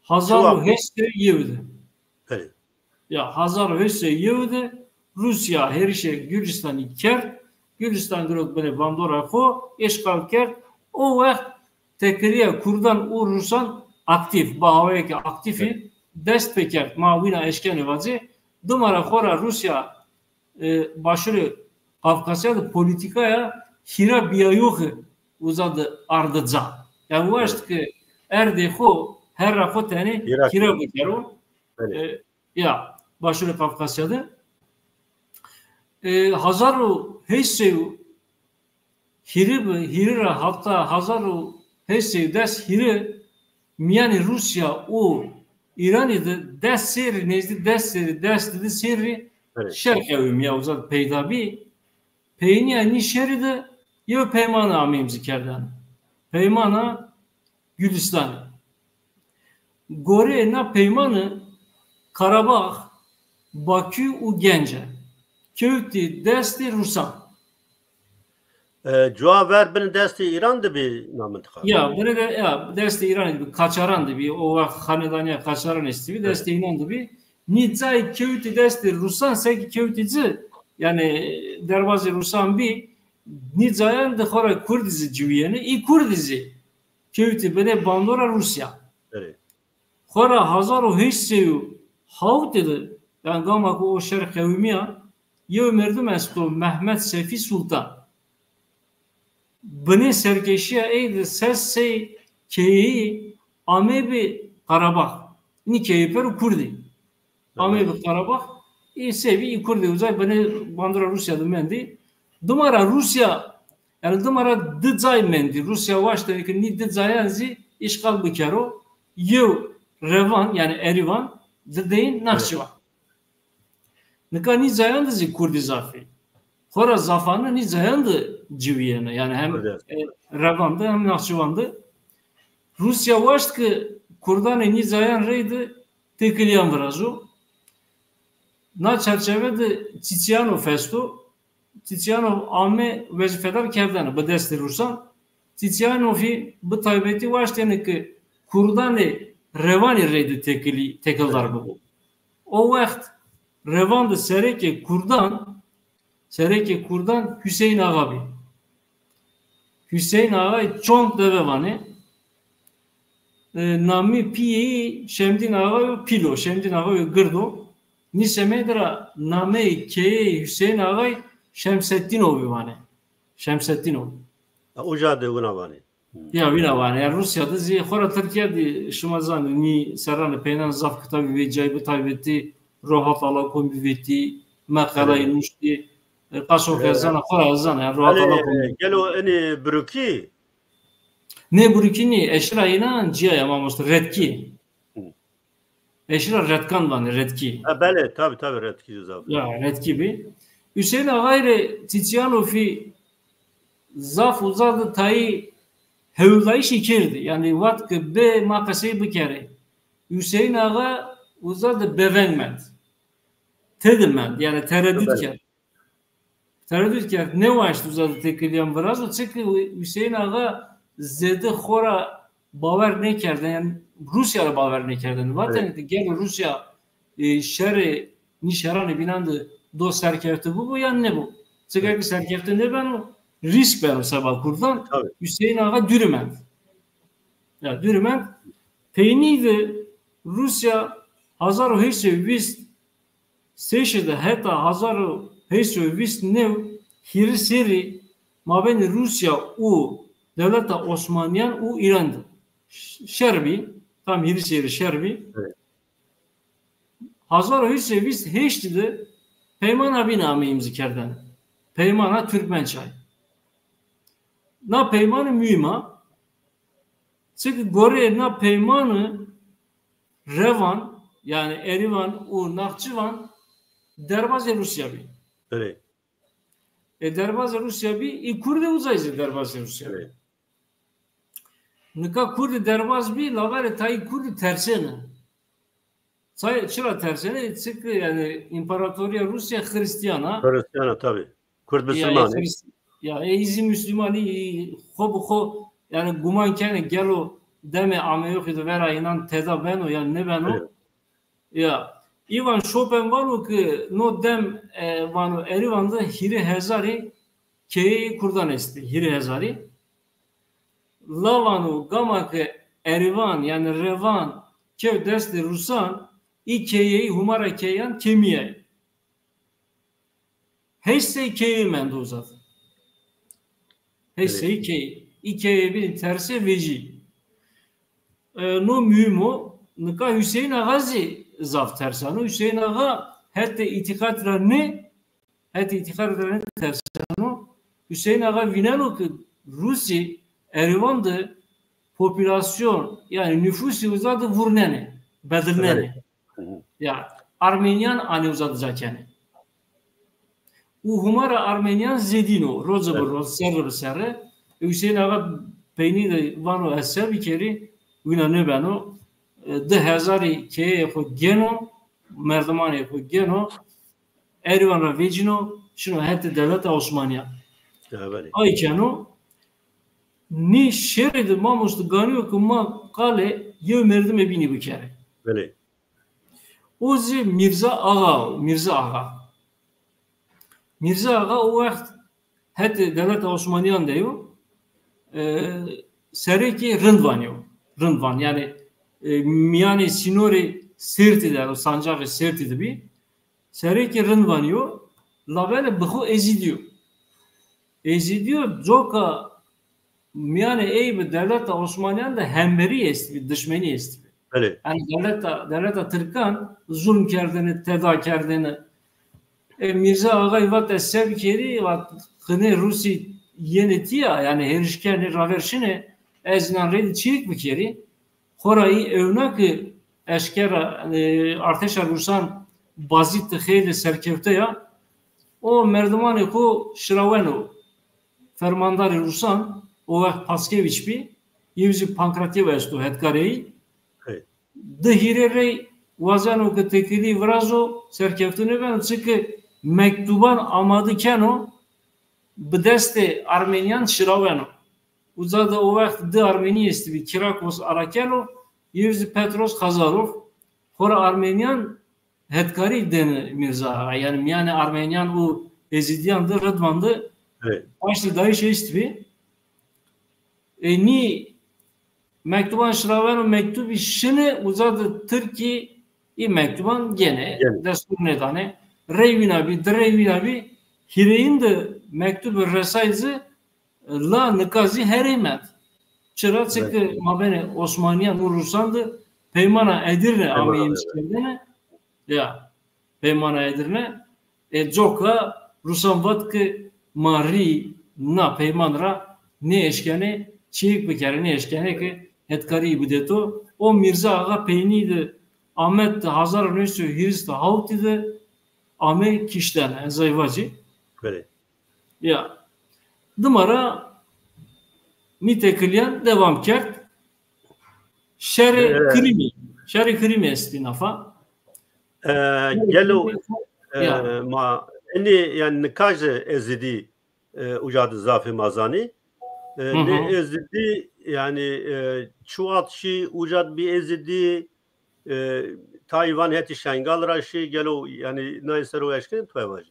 Hezar û heşt sey yew de. Belê. Ya, hezar û heşt sey yew de Rûsya hêrişê Gurcistanî kerd. Gurcistan girot binê bandora xo, îşxal kerd. O wext têkilîya kurdan û rusan aktîf, bi hawayêkê aktîfî dest pê kerd. Ma wîna eşkenê vacê. Dima ra xora Rûsya, e, Başûrê Kafkasya de polîtîkaya hîra bîyayoxî uza de arde ca. Yanî waşt ke erdê xo, herra xo tenê hîra bikero. E, ya, Başûrê Kafkasya de. E, hezar û heşt sey û hîrî bi, hîrî ra heta hezar û heşt sey û des hîrî mîyanê Rûsya û Îranî de des serrî, nêzdî des serrî, des di di serrî Şer qewimîya, uza de peyda bî. Peynîya nî şerî de yew peymane ame îmzî kerdene. Peymana Gulîstanî. Goreyê na peymani Qarabax, Bakü û Gence kewtî destê Rusan. E, cuwa ver bini destê Îran de bî na mintiqa? Ya, bini de, ya, destê Îran de bî, Qaçaran de bî, o wext xanedanîya Qaçaran estîbî, destê înan de bî. Nî cayê kewtî destê Rusan, sekî kewtî ci, yanî derbazê Rusan bî, nî cayan de xora Kurdî zî ciwîyêne, î Kurdî zî kewtî binê bandora Rûsya. Xora hezar û heşt sey û hewtî de, yanî gama ku o şer qewimîya, yew merdim esto Mehmet Sefî Sultan. Binê serkêşîya ey de ses sey keyeyî ameybi Qarabax. Nî keyeyî pêro Kurdî. Ameybi Qarabax, ê sey bî, ê Kurdî uza binê bandora Rûsya de mendî. Dima ra Rûsya, yanî dima ra di cay mendî. Rûsya waştêne ke nî di cayan zî îşxal bikero. Yew Revan, yanî Erîvan, di deyin Naxçivan. Nika nî cayan de zî Kurdî zaf ê. Xora zafane nî cayan de ciwîyêne. Yanî hem, e, Revan de hem Naxçivan de. Rûsya waşt ke Kurdanê nî cayan reyde têkilîyan virazo. Na çerçeve de Çîçîyanov esto. Çîçîyanov ame wezîfedar kerdene bi destê Rûsan. Çîçîyanovî bi taybetî waştêne ke Kurdanê Revanî reyde têkilî, têkildar bibo. O wext Revan de serekê Kurdan, serekê Kurdan Hüseyin Axa bî. Hüseyin Axayî Çond Deve vanê. E, namî pîyê yî Şemdîn Axayî yo pîl o, Şemdîn Axayî yo gird o. Nî semedî ra nameyê keyeyê Hüseyin Axayî Şemsettînovî vanê. Şemsettînov. Ya, uca de wina vanê. Ya, wina vanê. Ya, Rûsya de zî, xora Tirkîya de şima zanê, nî serranê peynan zaf kitabî vecîyayî, bi taybetî Rohat Alakom bî vetî, meqalayî nuştî, e, qaso ke ez zana, xora ez zana, yanî Rohat Alakom bî. Gelo enî birûkî? Nê birûkî nî, eşira înan cîya ya mamoste, redkî. Eşira redkan vanê, redkî. Ha, belê, tabî, tabî, redkî zaf. Ya, redkî bî. Hüseyin Axayî rê Çîçîyanovî zaf uza de tayî hewldayîşî kerdî. Yanî vat ke bê ma qesey bikerê. Hüseyin Axa uza de beveng mend. Tede mend, yanî teredut kerd. Teredut kerd, nêwaşt uza de têkilîyan virazo, çike Hüseyin Axa zêde xora bawer nêkerdene, yanî Rûsya ra bawer nêkerdene. Vatene ke gelo Rûsya, e, şerê, nî şeranê bînan de do serkefte bibo yan nêbo. Çike ke serkefte nêbeno, rîsk beno seba Kurdan. Hüseyin Axa dûrî mend. Ya, dûrî mend. Peynî de Rûsya hezar û heşt sey û vîst sêşî de heta hezar û heşt sey û vîst new hîrê serrî mabênê Rûsya û dewleta Osmanîyan û Îran de ş-, şer bî. Tam hîrê serrî şer bî. Hezar û heşt sey û vîst heştî de peymana bîne ame îmzî kerdene. Peymana Türkmençay. Na peymane muhîm a. Çike goreyê na peymane Revan, yanî Erîvan û Naxçivan derbazê Rûsya bî. Belê. E, derbazê Rûsya bî, ê Kurdî uza zî derbazê Rûsya bî. Belê. Nika Kurdî derbaz bî, laberê tayî Kurdî tersêne. Çay, çira tersêne? Çike, yanî împaratorîya Rûsya Xirîstîyan a. Xirîstîyan a, tabî. Kurd misilman ê. Ya, ey zî misilman ê, xo bi xo, yanî guman kenê gelo demê ameyoxî de vera înan teda beno yan nêbeno. Ya, Îvan Chopin vano ke no dem, e, vano Erîvan de hîrê hezarî keyeyê Kurdan estê, hîrê hezarî. La vano gama ke Erîvan, yanî Revan, kewt destê Rûsan, î keyeyî, hûmara keyan kemîyayî. Heşt sey keyeyî mendo uza de. Heşt sey keyeyî. Î keyeyî bînî tersê vejî. E, no muhîm o. Nika Hüseyin Axa zî zaf tersano. Hüseyin Axa hetê îtîqat ra nê, hetê îtîqat ra nê tersano. Hüseyin Axa vîneno ke Rûsî Erîvan de popûlasyon, yanî nufusî uza de vurnenê, bedilnenê. Ya, Armenîyan anê uza de ca kenê. û huma ra armenîyan zêdîno, roze bi roz, serre bi serre. E, Huseyîn Axa peynî de vano ez se bikerî, wina nêbeno. E, di hezarî keyeyê xo gêno, merdimanê xo gêno, Erîvan ra vecîno, şino hetê dewleta Osmanîyan. Ay keno, nî şêrî de mamoste ganî yo ke ma qalê yew merdimê bînî bikerê. O zî Mîrza Axa o, Mîrza Axa. Mîrza Axa o wext hetê dewleta Osmanîyan de yo, e, serekê Rindvanî yo. Rindvan, yanî, e, mîyanê sînorê Sêrtî de, o sancaxê Sêrtî de bî. Serekê Rindvanî yo, labelê bi xo Ezîdî yo. Ezîdî yo, coka mîyanê ey bi dewleta Osmanîyan de hemberî estbî, dişmenî estbî. Yanî dewleta, dewleta tirkan zulm kerdêne, teda kerdêne. E, Mîrza Axayî vat ez se bikerî, vat qinê Rûsî yenê tîya, yanî hêriş kenê, raver şinê, ez înan reyde çîyêk bikerî. Xora î ewna ke eşkera, e, artêşa Rûsan bazî ti xeylê serkewte ya, o merdimanê xo şiraweno fermandarê Rûsan, o wext Paskevîç bî, yew zî Pankratyew esto, hetkarê yî. Di hîrê rey wazeno ke têkilî virazo, serkewte nêbeno, çike mektuban amade keno, bi destê armenîyan şiraweno. Uca de o wext di armenî estibî, Kirakos Arakelov, yew zî Petros Xazarov. Xora armenîyan hetkarî dêne Mîrza Axa. Yanî mîyanê armenîyan û ezîdîyan de, Ridvan de paştîdayîş estibî. E, nî mektuban şiraweno, mektubî şinê, uca de tirkî î mektuban gênê, destûr nêdanê. Rey wîna bî, di rey wîna bî, hîrêyin de mektubi resay zî, la nika zî herey mend. Çira? Çike mabênê Osmanîyan û Rûsan de peymana Edîrne ameyê îmzakerdene. Ya, peymana Edîrne. E, coka Rûsan vat ke ma rî na peyman ra nêeşkenê çîyêk bikerê, nêeşkenê ke hetkarî bidêto. O Mîrza Axa peynî de Amed de hezar û new sey û hîris û hewtî de ame kiştene, ez ay vacî. Ya. Dima ra nî têkilîyan dewam kerd. Şerê Kirimî, şerê Kirimî estbî nafa. E, gelo, e, ma enê, yanî nika jî Ezîdî, e, uca de zafê ma zanî. E, nê Ezîdî, yanî, e, çi wext şî uca de bî Ezîdî, e, tayê van hetê Şengal ra şî, gelo, yanî, nayê ser o eşkenê to vajî?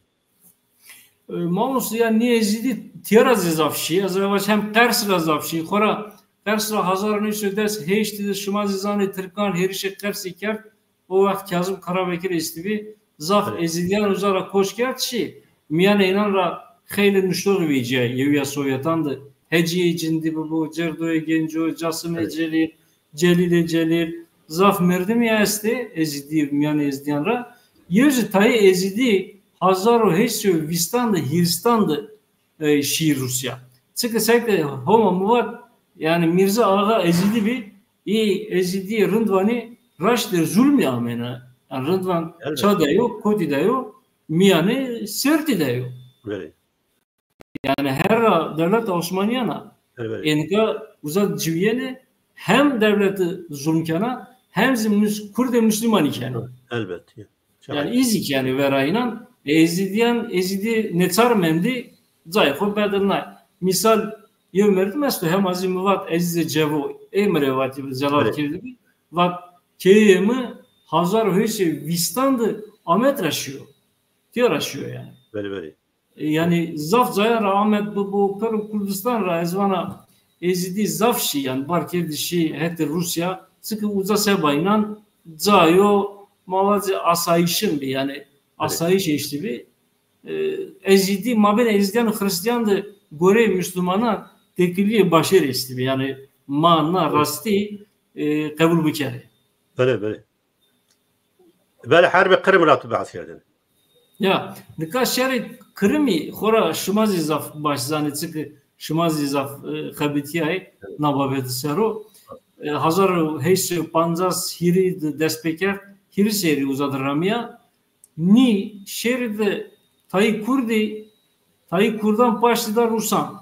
E, mamoste, ya nî Ezîdî tîya ra zî zaf şî. Ez vaj hem Qers ra zaf şî. Xora Qers ra hezar û new sey û des heştî de şima zî zanê tirkan hêrişê Qersî kerd. O wext Kazim Karabekir estibî. Zaf ezîdîyan uca ra koç kerd şî. Mîyanê înan ra xeylê nuştoxî vecîyayî yewîya Sowyetan de. Hecîyê Cindî bibo, Cerdoyê Genco, Casimê Celîl, Celîlê Celîl, zaf merdimî estê ezîdî, mîyanê ezîdîyan ra. Yew zî tayê ezîdî hezar û heşt sey û vîstan de, hîristan de, e, şî Rûsya. Çike seke Homa mi vat, yanî Mîrza Axa ezîdî bî, î ezîdîyê Rindvanî raştê zulmî amêne. Yanî Rindvan ça de yo, kotî de yo, mîyanê Sêrtî de yo. Yanî herra dewleta Osmanîyan a. Ê nika uza ciwîyenê hem dewlete zulm kena, hem zî mus-, kurdê muslumanî kena. Yanî îzî kena vera înan. Ê, ezîdîyan, ezîdî nêçar mendî, cayê xo bedilnay. Mîsal, yew merdim esto, hema zî mi vat Ezîzê Cevo, ê mi rê vatî bi, Celal Kirdî bi, vat keyeyê mi hezar û heşt sey û vîstan de Amed ra şîyo. Tîya ra şîyo yanî. Belê, belê. Yanî zaf cayan ra Amed bibo, pêro Kurdistan ra ez vana Ezîdî zaf şî, yanî bar kerdî şî hetê Rûsya, çike uca seba înan ca yo, ma vacê asayîşin bî, yanî asayîş eştî bî. E, Ezîdî, mabênê Ezîdîyan û Xirîstîyan de goreyê muslumanan têkilîyê başêr estî bî. Yanî ma na rastî, e, qebul bikerê. Belê, belê. Belê, herbê Qirim ra tu behs kerdêne. Ya, nika şerê Kirimî xora şima zî zaf baş zanê, çike şima zî zaf, e, xebitîyayê na babete ser o. E, hezar û heşt sey û pancas hîrî de dest pêkerd, hîrî serrî uza de ramîya. Nî şêrî de tayî kurdî Tayî kurdan paştî da rusan.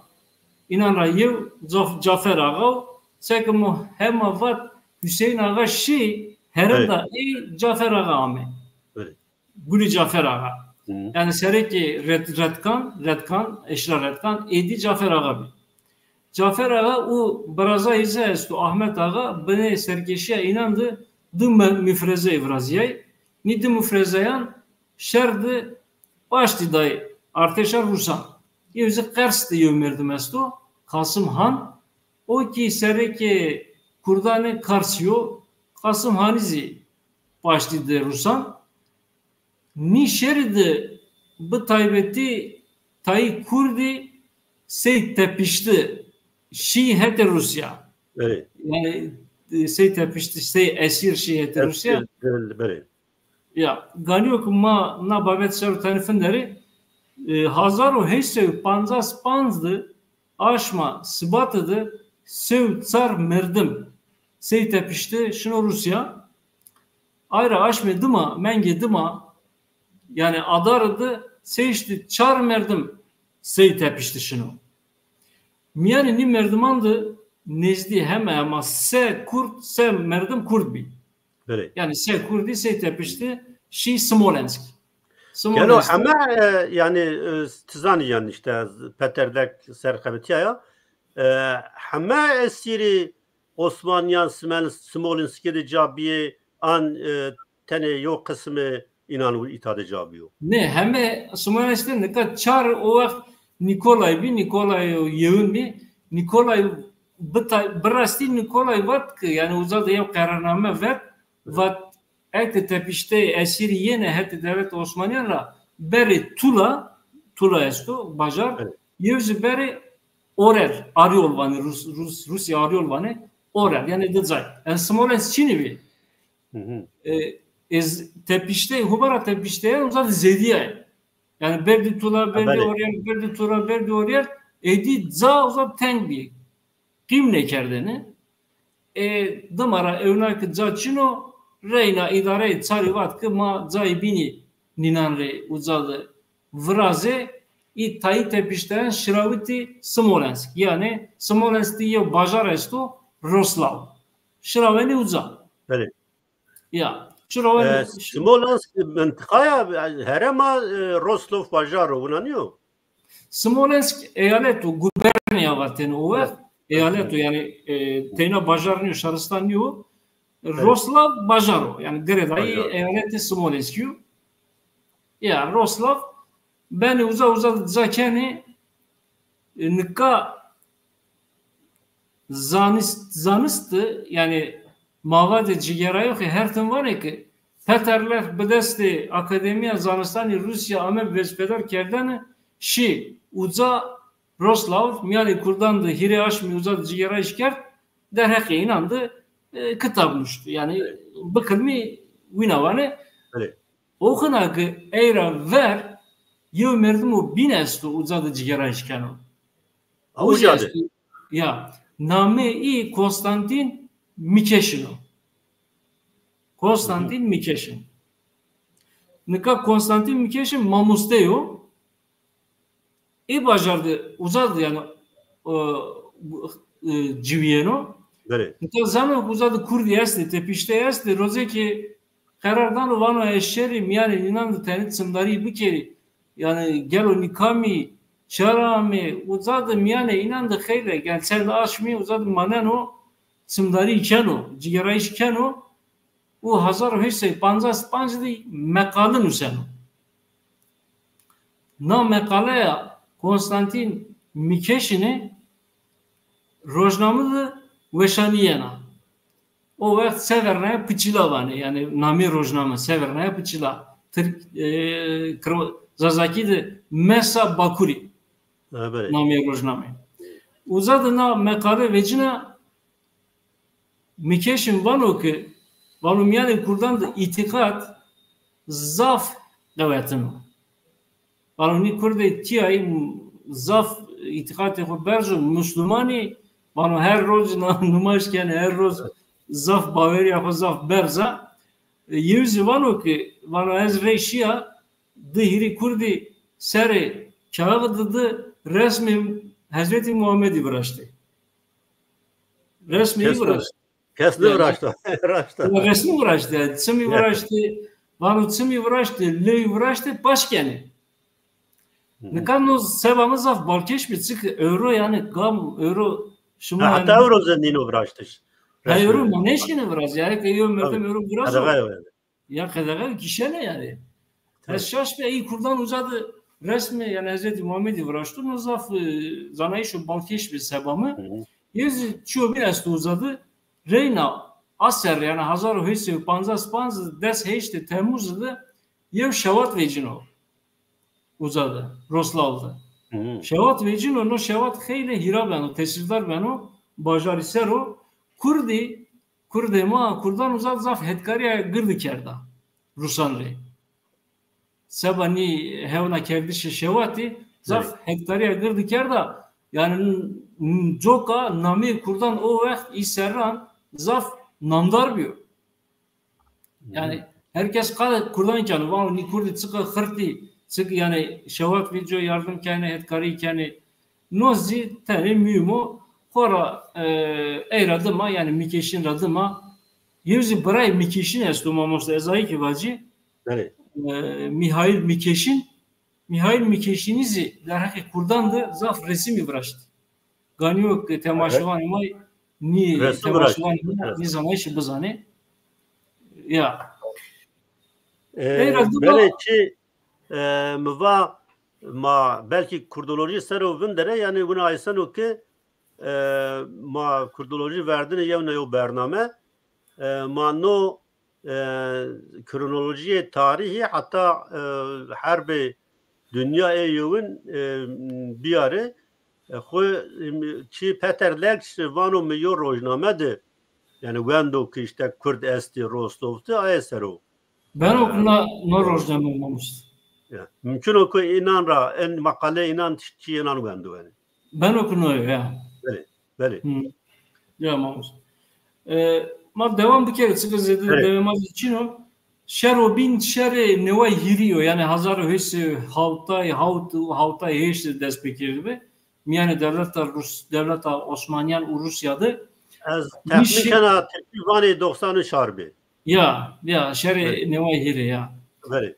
Înan ra yew Caf-, Cafer Axa o. Seke mo hema vat Hüseyin Axa şî, herinda ey Cafer Axa ame. Gulî Cafer Axa. Yanî serekê Red-, Redkan, Redkan, Eşra Redkan, êdî Cafer Axa bî. Cafer Axa û biraza êze esto Ahmet Axa, binê serkêşîya înan de di me-, mufreze virazîyay. Nî di mufrezeyan şer de paştî day artêşa rusan. Yew zî Qers de yew merdim esto, Kasım Han. O kî serekê kurdanê Karsî yo. Kasım Hanî zî paştî de rusan. Nî şerî de bi taybetî tayî kurdî sey tepişti şî hetê Rûsya. Yanî, e, sey tepişti, sey esîr şî hetê Rûsya. Ya, ganî yo ke ma na babet ser o tenê finderê, e, hezar û heşt sey û pancas panc de aşma Sibate de sey û çar merdim sey tepişti şino Rûsya. Ayra aşmê dima, mengê dima, yanî adare de sêştî çar merdim sey tepişti şino. Mîyanê nî merdiman de nêzdî heme hema se kurd, se merdim kurd bî. Belê. Yanî se kurdî sey tepişti şî Smolensk. Gelo Smolensk. Heme, e, yanî, e, ti zanî yanî îşte ez Peterdek ser xebitîyaya. E, heme esîrî Osmanîyan Smel-, Smolenskî de ca bîyê an, e, tenê yew qismê înan û îta de ca bîyo? Nê, heme Smolensk de nika çar o wext Nîkolay bî, Nîkolay o yewin bî. Nîkolay bi ta-, bi rastî Nîkolay vat ke, yanî uza de yew qerarname vet, vat eke tepişteyê esîrî yenê hetê dewleta Osmanîyan ra berê Tula, Tula esto, bajar, yew zî berê Orel, Arîol vanê, Rus, Rus, Rûsya Arîol vanê, Orel, yanî di cay. Yanî Smolensk çinî bî. E, ez tepiştey, hubara tepişteyan uza de zêdîyay. Yanî berdî Tula, berdî Orel, berdî Tula, berdî Orel, êdî ca uza teng bî. Qîm nêkerdêne. E, dima ra ewna ke ca çin o, reyna îdareyê çarî vat ke ma cayê bînî nînan rê uca de virazê, î tayî tepişteyan şirawitî Smolensk. Yanî Smolensk de yew bajar esto, Roslav. Şirawenî uca. Belê. Ya, şirawenî. E, Smolensk mintiqaya, herema, e, Roslav bajar o, wina nîyo? Smolensk eyalet o, gubernîya vatêne o wext. Eyalet o, yanî, e, teyna bajar nîyo, şaristan nîyo. Roslav bajar o. Yanî girêdayî eyaletê Smolenskî yo. Ya, Roslav benê uza, uza de ca kenê, e, nika zanist, zanist de, yanî mavadê cigêrayoxî her tim vanê ke Peter Lehr bi destê Akademîya Zanistanê Rûsya ame wezîfedar kerdene, şî uca Roslav, mîyanê kurdan de hîrê aşmî uca de cigêrayîş kerd, derheqê înan de, e, kitab nuşt. Yanî bikilmî wîna vanê. O xina ke ey ra ver yew merdimo bîn esto, uca de cigêrayîş keno. Uca de. Ya, namê î Konstantîn Mîkeşin o. Konstantîn Mîkeşin. Nika Konstantîn Mîkeşin mamoste yo. Ê bajar de uza de yanî, e, e, ciwîyeno. Belê. Nika zano ke uza de kurdî estê, tepiştey estê, rozê ke qerar dano vano ez şerî mîyanê nînan de tenê çimdarî bikerî. Yanî gelo nî kam î, çira amê, uza de mîyanê înan de xeylek, yanî çend aşmî uza de maneno, çimdarî keno, cigêrayîş keno. Û hezar û heşt sey pancas panc de meqale nuseno. Na meqaleya Konstantîn Mîkeşînî rojname de weşanîyena. O wext Severnaya Piçila vanê, yanî namê rojname Severnaya Piçila. Tirk, e, Kırma-, Zazakî de Mesa Bakuri namê rojname. Uza de na meqale vecîna, Mîkeşîn vano ke, vano mîyanê kurdan de îtîqat zaf qewetino. Vano nî kurdê tîyayî zaf îtîqatê xo berz o, muslumanî, vano her roz na-, nimaj kenê, her roz zaf bawerîya xo zaf berz a. E, yew zî vano ke, vano ez rey şîya, di hîrê kurdî serê Kağıdı di resmê Hezretî Muhammedî viraştê. Resmê î viraştê. Kes niviraşto. Viraşto. Resmî viraştê. Çimî viraştê. Vano çimî viraştê, lêwî viraştê, paş kenê. Nika no seba mi zaf balkêş bi, çik ewro, yani gam ewro şima, hatta ewro zî nîno viraştiş. Ha, ewro ma nêşkîne viraz. Yani ke yew merdim ewro viraz. Ya qedexe kişene yani. Ez şaş bi, ey kurdan uza di resmê, yani Hezretî Muhammedî viraşto, no zaf, e, zanayîşo balkêş bi seba mi. Yê zî çiyo bîn esto uza di, reyna a serre, yani hezar û heyt sey û pancas panz, des heştê Temmuz di yew şewat vecîno uza di, Roslaw di. Şewat vecîno, no şewat xeylê hîra beno, tesîrdar beno, bajarî ser o. Kurdî Kurdê ma, kurdan uza di zaf hetkarîya girdi kerda Rusan rê. Seba nî hewna kerdişê şewatî zaf hetkarîya girdi kerda. Yani n-, n-, coka nameyê kurdan o wext î serran zaf namdar bîyo. Yani herkes qal kurdan keno, vano nî kurdî çiqa xirtî, çik yani şewat vecîyo, yardim kenê, hetkarî kenê. No zî tenê muhîm o. Xora, e, ey ra dima, yani Mîkeşîn ra dima, yew zî birayê Mîkeşîn esto mamoste, ez ayî kî vacî. E, Mîhaîl Mîkeşîn. Mîhaîl Mîkeşînî zî derheqê kurdan de zaf resîmî viraşt. Ganî yo ke temaşevanê ma nî, temaşevanê ma nî zanayîşî bizanê. Ya. E, ey ra dima belê çi E, mi va ma belkî kurdolojî ser o vindere, yanî wina ayseno ke, e, ma kurdolojî verdinê yew na yew bername. E, ma no, e, kronolojîyê tarîhî heta, e, herbê dinya ê yewin, e, biyarê. E, xwu, e, çi Peter Legg vano mi yo rojname de, yanî wendo ke îşte kurd estî, Rostov de, aye ser o. Beno ke na, na rojname mamoste. Ya. Mümkün o ke înan ra, en makale înan, çî înan wendo yanî. Beno ke no yo, ya. Belê, belê. Hı. Ya mamoste. E, ma dewam bikerê, çike zêde dewê ma zî çin o. Şero bîn şerê neway hîrî yo, yanî hezar û heşt sey û hewtay, hawt û hewtay heşt de dest pê kerdî bi. Mîyanê dewleta Rus, dewleta Osmanîyan û Rûsya de. Ez texmîn kena tirkî vanê doxsan û çar bê. Ya, ya, şerê neway hîrê ya. Belê.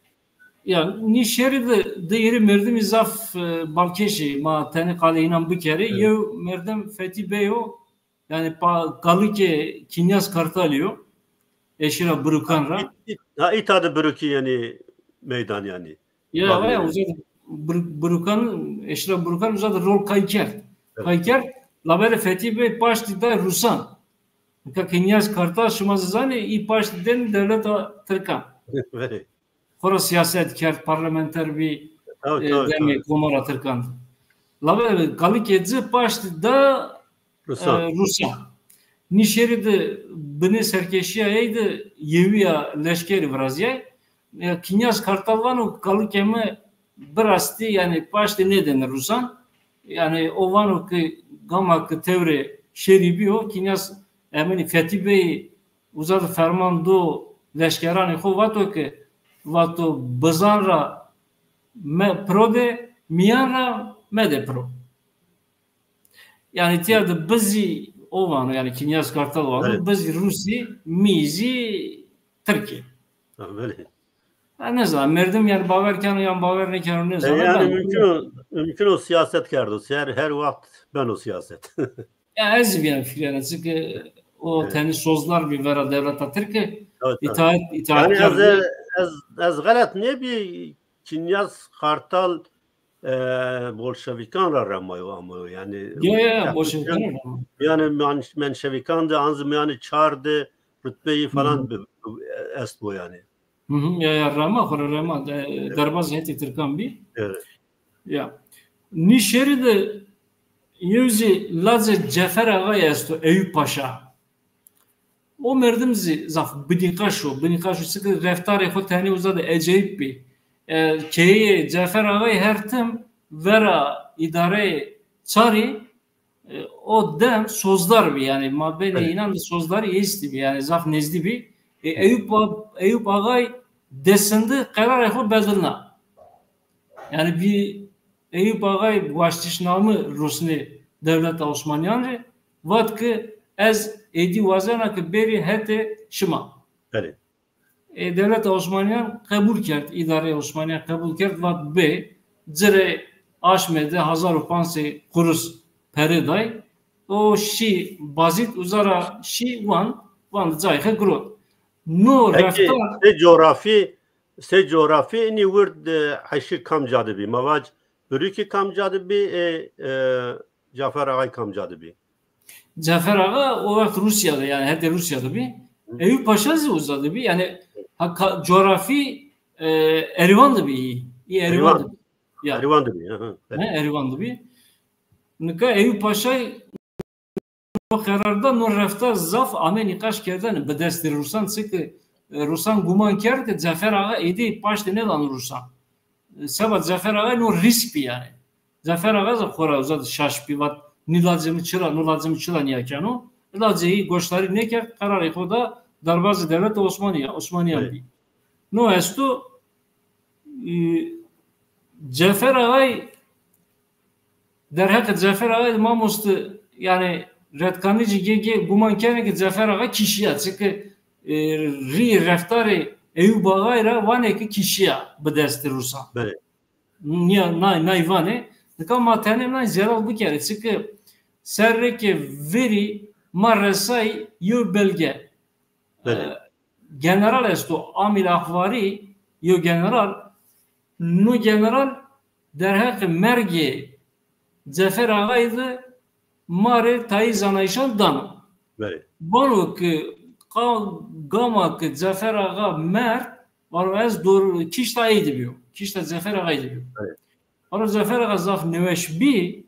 Ya, nî şerî de, de hîrê merdimî zaf, e, balkêş ê, ma tenê qalê înan bikerê. Yew merdim Fetî Bey o, yanî pa-, kalikê Kînyas Kartalî yo. Eşîra Birukan ra. Ha, îta de Birukî yanî meydan yanî. Ya, ya, uza de Bir-, Birukan, eşîra Birukan uza de rol kay kerd. Kay kerd, labelê Fetî Bey paştî day Rusan. Nika Kînyas Kartal şima zî zanê, î paştî den dewleta Tirkan. Belê. Xora siyaset kerd, parlamenter bî, e, demê Komara Tirkan de. Labelê kalikê ci paştî da, e, Rusan. Nî şerî de binê serkêşîya ey de yewîya leşkerî virazîyay. E, Kînyas Kartal vano kalikê mi birastî, yanî paştî nêdêne Rusan. Yanî o vano ke gama ke tewrê şerî bîyo, Kînyas, eminî Fetî Bey uza de ferman do leşkeranê xo, vato ke, vato bizan ra me-, piro de, mîyan ra mede piro. Yanî tîya de bizî o vano, yanî Kînyas Kartal vano, bizî Rûsî, mî zî Tirkî. Ha, belê. Ha, nêzana, merdim yanî bawer keno yan bawer nêkeno, nêzana. E, yanî mumkin o, mumkin o siyaset kerdo. Her, her wext beno siyaset. Ya ez zî vîyane fikirîyane, çike o tenê sozdar bî vera dewleta tirke, îtaat, îtaat kerdo. Ez, ez, ez xelet nêbî, Kînyas Kartal, e, bolşevîkan ra remayo, amayo, yanî. Ya, ya, ya, bolşevîkan ra remayo. Yanî men-, menşevîkan de, an zî mîyanê çar de rutbeyî falan bi, bi, est bo yanî. Hı hı, ya, ya, rema, xora rema, de-, derbazê hetê tirkan bî. Evet. Ya. Nî şerî de yew zî lacê Cefer Axay esto, Eyûp Paşa. O merdim zî zaf binîqaş o, binîqaş o, çike reftarê xo tenê uza de ecayîp bî. E, keyeyê Cefer Axay her tim vera îdareyê çarî, e, o dem sozdar bî, yanî mabênê înan de sozdarî estî bî, yanî zaf nêzdî bî. E, Eyûp A-, Eyûp Axay desindi qerarê xo bedilna. Yanî bî Eyûp Axayî waştişname rusnê dewleta Osmanîyan rê, vat ki ez êdî wazena ki bêrî hetê şima. Belê. E, dewleta Osmanîyan qebul kerd, îdareyê Osmanîyan qebul kerd, vat bê, ci rê aşme de hezar û panc sey qurus pere day. O şî Bazîd, uza ra şî Wan, Wan de cayê xo girot. No Peki, reftar sê coğrafi, sê coğrafi inî wird, e, eşîr kamca de bî? Ma vac, Birûkî kamca de bî, e, e, Cafer Axay kamca de bî? Cafer Axa o wext Rûsya de, yanî hetê Rûsya de bî. Eyûp Paşa zî uza de bî. Yanî ha, ka-, coğrafi, e, Erîvan de bî. Î Erîvan de bî. Ya. Erîvan de bî, hı hı. He, Erîvan de bî. Nika Eyûp Paşay no qerar da, no reftar zaf ame nîqaş kerdene bi destê Rûsan, çike, e, Rûsan guman kerd ke Cafer Axa êdî paştê nêdano Rûsan. E, seba Cafer Axay no rîsk bî yanî. Cafer Axa zî xo ra uza de şaş bî, vat nî lacê mi çira, no lacê mi çira nîya keno. Lacê yî goşdarî nêkerd, qerarê xo da derbazê dewleta Osmanîya, Osmanîyan bî. No esto, e, Cafer Axay Derheqê Cafer Axay de mamoste, yanî Redkanî zî gê, gê guman kenê ke Cafer Axa kîşîya, çike, e, rîyê reftarê Eyûb Axay ra vanê ke kîşîya bi destê Rûsan. Belê. Nîya, nay, nay vanê. Nika ma tenê nay zelal bikerê, çike serrê ke verî ma resay yew belge. Belê. E, general esto, Amîr Axvarî, yew general, no general derheqê mergê Cefer Axayî de ma rê tayî zanayîşan dano. Belê. Vano ke qa-, gama ke Cefer Axa merd, vano ez dor-, kîşta ey de bîyo, kîşta Cefer Axayî de bîyo. Belê. Vano Cefer Axa zaf nêweş bî.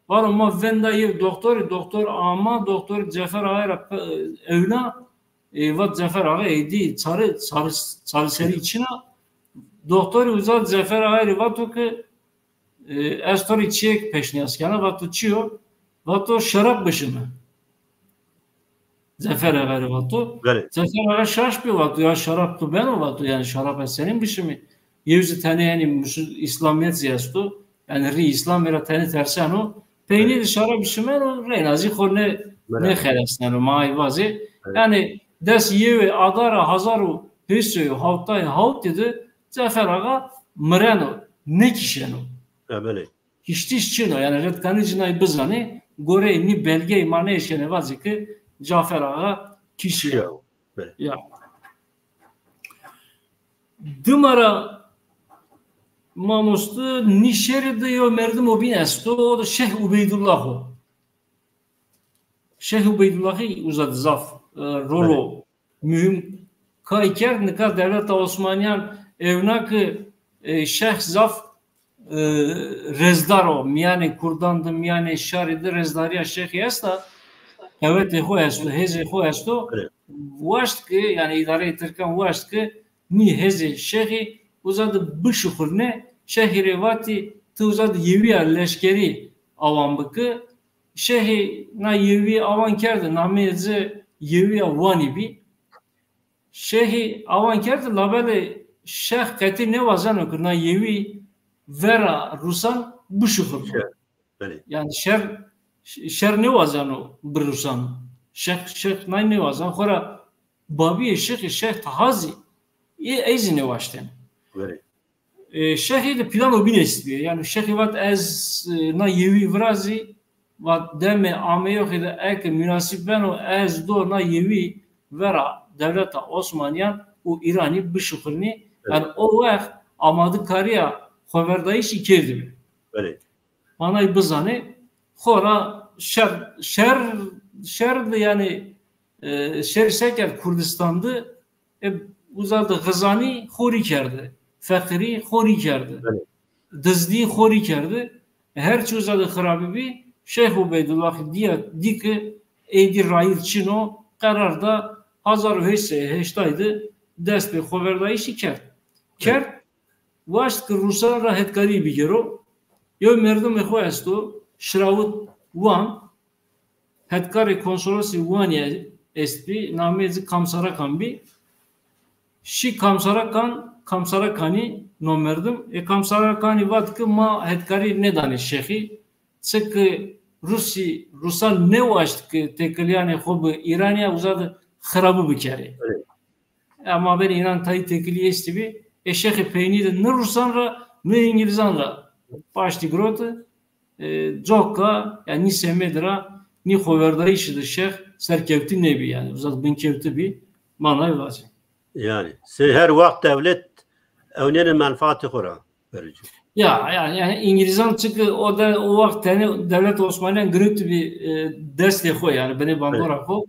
Vano ma venda yew doktorî, doktor ama, doktor Cefer Axayî ra pe-, ewna, e, vat Cefer Axa êdî çare, çare, çareserî çin a. Doktorî uza Cefer Axayî rê vato ke, e, ez to rê çîyêk pêşnîyaz kena. Vato çi yo? Vato şerab bişime. Cefer Axa rê vato. Belê. Cefer Axa şaş bî, vato ya şarab tu beno, vato, yanî şarab ez senîn bişimî? Yew zî tenê, yanî musu-, îslamîyet zî esto. Yanî rî îslamî ra tenê terseno. Peynî de şarab bişimeno, reyna zî xo nê-, nêxelesneno, ma ay vazê. Belê. Yanî des yewê adara hezar û heyt sey û hewtay hewtî de Cefer Axa mireno, nêkîşeno. E, belê. Kîştîş çin o, yanî Redkanî zî nay bizanê, goreyê nî belgeyî ma nêeşkenê vacê ke Cafer Axa kîşîya. Kîşîya. Belê. Ya. Dima ra mamoste nî şêrî de yew merdimo bîn esto, o da Şêx Ubeydullah o. Şêx Ubeydullahî uza de zaf, e, rolo muhîm kay kerd. Nika dewleta Osmanîyan ewna ke, e, şêx zaf, e, rêzdar o. Mîyanê kurdan de, mîyanê şarî de rêzdarîya şêxî esta. Qewetê xo esto, hêzê xo esto. Waşt ke, yanî îdareyê tirkan waşt ke nî hêzê şêxî uza de bişuxulnê. Şêxî rê vatî, ti uza de yewîya leşkerî awan bike. Şêxî na yewî awan kerde, nameyê ci Yewîya Wanî bî. Şêxî awan kerde, labelê şêx qetî nêwazeno ke na yewî vera Rûsan bişuxulno. Şer, belê. Yanî şer, şer nêwazeno bi Rûsan. Şêx, şêx nay nêwazeno. Xora babîyê şêxî Şêx Taha zî, ê, ey zî nêwaştêne. Belê. E, şêxî de plano bîn estbî. Yanî şêxî vat ez, e, na yewî virazî, vat demê ameyoxî de eke münasib beno, ez do na yewî vera dewleta Osmanîyan û Îranî bişuxulnî. Evet. Yanî o wext amadekarîya xoverdayîşî kerdîbî. Belê. Manayî bizanê, xora şer, şer, şer de yanî, e, şer se kerd Kurdistan de, e, uza de xizanî xo rî kerde, feqîrî xo rî kerde, belê, dizdî xo rî kerde. Her çî uza de xirabî bî, Şêx Ubeydullah dîya, dî ke êdî rayîr çin o, qerar da hezar û heyt sey û heştay de dest pê xoverdayîşî kerd. Kerd, waşt ke Rûsan ra hetkarî bigêro. Yew merdimê xo esto, Şirawit Wan, hetkarê konsolosê Wanî estbî, nameyê ci Kamsarakan bî. Şî Kamsarakan, Kamsarakanî no merdim. E, kamsara kanî vat ki ma hetkarî nêdanê şexî. Çiki Rusî, Rusan nêwaşt ki têkilîyanê xo bi Îranî ya uza de xirabû bikerê. Evet. Ya mabênê înan tayî têkilî estîbî. E, şexî peynî de ni Rusan ra ni Îngilîzan ra paştî giroti. E, coka, yanî nî semedî ra, nî xoverdayîşî de şex serkewtî nêbî, yanî uza de binkewtî bî, manayê vacî. Yanî sey her wext dewlet ewnêne menfaatê xo ra vericî. Ya, yanî, yanî Îngilîzan çiki o de o wext tenê dewleta Osmanîyan girewtîbî, e, destê xo, yanî binê bandora xo.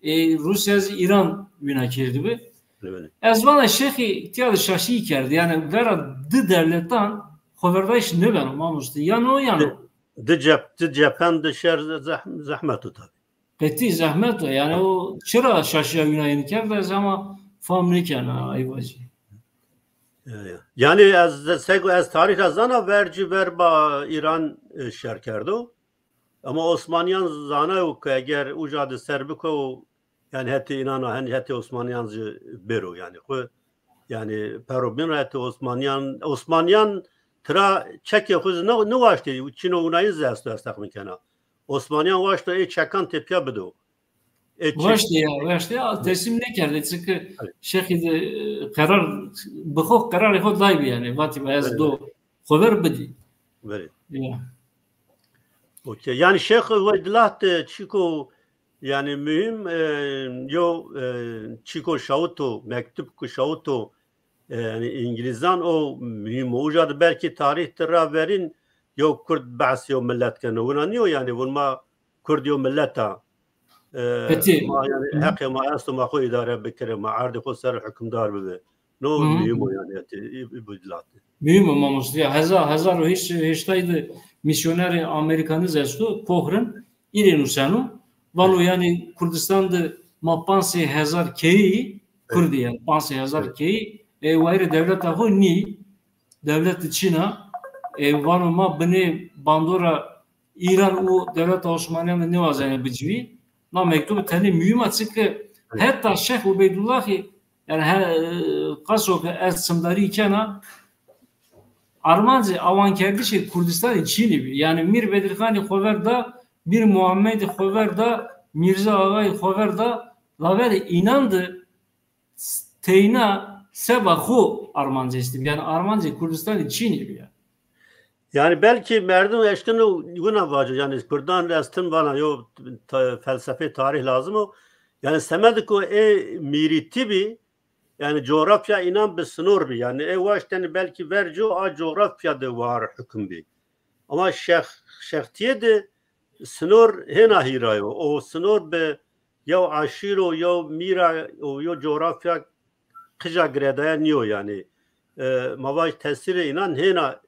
E, Rûsya zî Îran wîna kerdîbi. Belê, belê. Ez vana şexî tîya de şaşî kerdî. Yanî vera di dewletan xoverdayîş nêbeno mamoste. Yan o yan o. Di, di cep-, di cephen di şer ze-, zehm-, zehmet o tabî. Qetî zehmet o. Yanî o çira şaşîya wîna yin kerd ez hema fam nêkena ay vacî. Ya, ya. Yanî ez, sego ez tarîx ra zana vercî verba Îran, e, şer kerdo. Ama Osmanîyan zanayo ke eger uca de ser biko, yanî hetê înan a, hen hetê Osmanîyan zî bêro yanî. Xwu, yanî pero bîn ra hetê Osmanîyan, Osmanîyan tira çekê xwu zî ni, niwaştê, çîno winayin zî esto, ez texmîn kena. Osmanîyan waşto ê çekan tepîya bido. Ê çek- Waştê ya, waştê ya, teslîm nêkerdê. Çiki şexî de, e, qerar, bi xo qerarê xo daybî yanî. Vatî ez do xo ver bidî. Belê. Ya. Okey. Yanî Şêx Ubeydullah de çîko, yanî muhîm, e, yo, e, çîko şawito, mektub ku şawito, e, yanî Îngilîzan o muhîm o. Uca de belkî tarîx de ra verîn yo Kurd behs yo milet keno. Wina nîyo yanî vun ma Kurd yo milet a. E, Qetî. Ma yanî heqê ma esto ma xo îdare bikirê, ma erdê xo ser hukimdar bibi. No muhîm o yanî hetê, î, î, bu dilat. Muhîm o mamoste. Ya hezar, hezar û heşt, heştay de mîsyonerê Amerîkanî zî esto, Cochran, îrê nuseno. Vano yanî Kurdistan de ma panc sey hezar keyî, Kurdî yanî, panc sey hezar keyî, e, wayîrê dewleta xo nî, dewlete çin a, e, vano ma binê bandora Îran û dewleta Osmanîyan de nêwazenê biciwî. Na mektub tenê muhîm a, çike heta Şêx Ubeydullahî, yanî he, qaso ke ez çimdarî kena, armancê awankerdişê Kurdistanî çînî bî. Yanî Mîr Bedirxanî xo ver da, Mîr Muhammedî xo ver da, Mîrze Axayî xo ver da, labelê înan de teyna seba xo armanc estî. Yanî armancê Kurdistanî çînî bî ya. Yanî belkî merdim eşkeno wina vaco, yanî Kurdan ez tim vana yo ta-, felsefê tarîx lazim o. Yanî semedê ku ê mîrîtî bî, yanî coğrafya înan bi sinor bî. Yanî ê waştenî belkî verco a coğrafya de war hukum bî. Ama şex-, şextîye de sinor hêna hîra yo. O sinor bi yew aşîr o, yew mîra o, yew coğrafya qija girêdaye nîyo yanî. E, ma vaj tesîrê înan hêna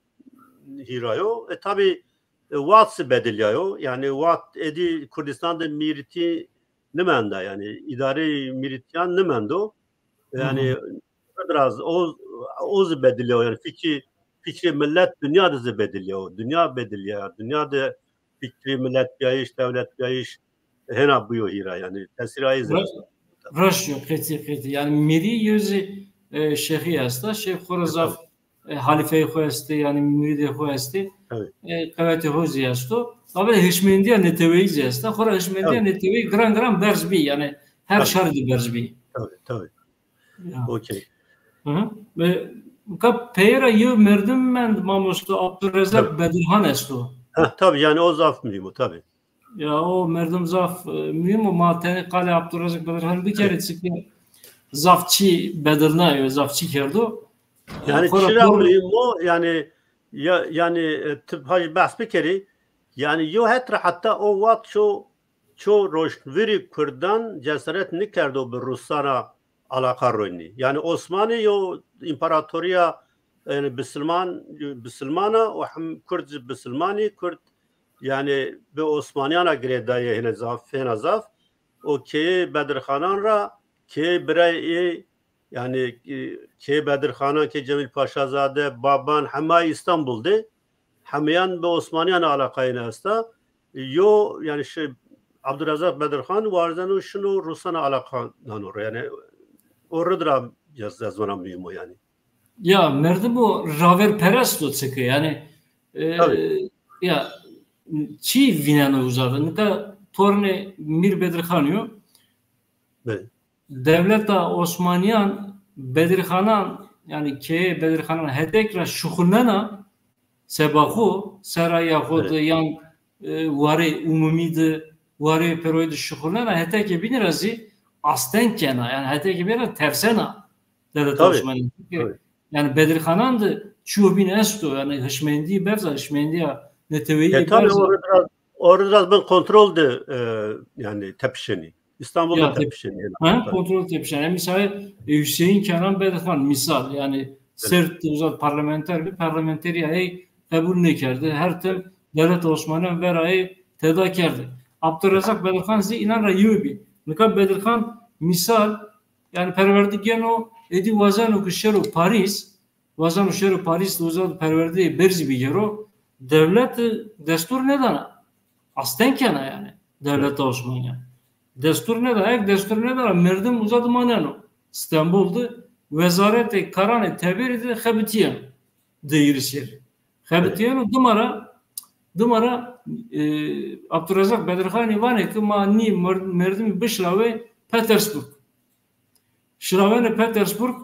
hîra yo. E, tabî, e, wat zî bedilyayo. Yanî wat êdî Kurdistan de mîrîtî nimenda, yanî îdareyê mîrîtîyan nimendo. Yanî biraz o, o zî bedilyayo. Yanî fikrî, fikrê milet dinya de zî bedilyayo. Dinya bedilyayo. Dinya de fikrî miletbîyayîş, dewletbîyayîş hêna bîyo hîra, yanî tesîrê ayî zî. Re-, reşt yo, qetî, qetî. Yanî mîrî yo zî, e, şexî esta. Şêx xo ra zaf, e, halîfeyê xo estê, yanî murîdê xo estê. E, qewetê xo zî esto. Labelê hişmendîya neteweyî zî esta. Xora hişmendîya neteweyî giran giran berz bî. Yanî her şarî de berz bî. Tabî, tabî. Ya. Okey. Hı hı. Ve ka peyra yew merdim mend mamoste Abdurrezak Bedirhan esto. Ha, tabî, yanî o zaf muhîm o, tabî. Ya o merdim zaf, e, muhîm o, ma tenê qalê Abdurrezak Bedirhan bikerê, çike zaf çî bedirnayo, zaf çî kerdo. Yanî xora çira muhîm o, yanî ya, yanî, e, ti paj behs bikerî, yanî yo het ra heta o wext ço ço roşnvîrî Kurdan cesaret nêkerdo bi Rusan ra alaqa ronî. Yanî Osmanî yo împaratorîya, yanî bisilman, bisilman a û hem Kurd zî bisilmanî, Kurd yanî bi Osmanîyan ra girêdayê hêna zaf, hêna zaf. O keyê Bedirxanan ra, keyê birayê ê, yanî, e, keyê Bedirxanan, keyê Cemîl Paşazade, Baban, hema Îstanbul de. Hemeyan bi Osmanîyan alaqayên esta. Yo, yanî, şey, Abdurrezak Bedirxan warzeno şino Rusan alaqa nano ro. Yanî, o rid ra ez, ez vana muhîm o, yanî. Ya, merdimo raverperest o çike. Yani, e, ya, çi vîneno uza de? Nika tornê Mîr Bedirxanî yo. Dewleta Osmanîyan Bedirxanan, yani keyê Bedirxanan hetek ra şuxulnena, seba xo, seraya xo de yan, e, warê umumî de, warê peroyî de şuxulnena, hetekê bînî ra zî asteng kena, yani hetekê bînî ra tersena Dewleta Osmanîyan. Yani Bedirxanan de çîyo bîn esto, yani hişmendî berz a, hişmendîya neteweyî berz a. Orada biraz bin kontrol de, e, yani tepişenî. İstanbul'da tepişenî. Ha, kontrol tepişenî. Mesela, e, Hüseyin Kenan Bedirxan misal, yani sert uza de parlamenter bî, parlamenterîya ey qebul nêkerde. Her tim Dewleta Osmanîyan vera ey teda kerde. Abdurrezak Bedirxan zî înan ra yew bî. Nika Bedirxan misal, yani perwerdî geno, êdî wazeno ke şero Parîs, wazeno şero Parîs de uza de perwerdeyê berzî bigêro, dewlete destûr nêdana. Asteng kena yani Dewleta Osmanîyan. Destûr nêdana, ek destûr nêdana, merdim uza de maneno. Stenbol de wezaretê karanê teberî de xebitîyeno. Deyîrî ser. Xebitîyeno, dima ra, dima ra, e, Abdurrezak Bedirxanî vanê ke ma nî mer-, merdimî bişirawê Petersburg. Şirawenê Petersburg,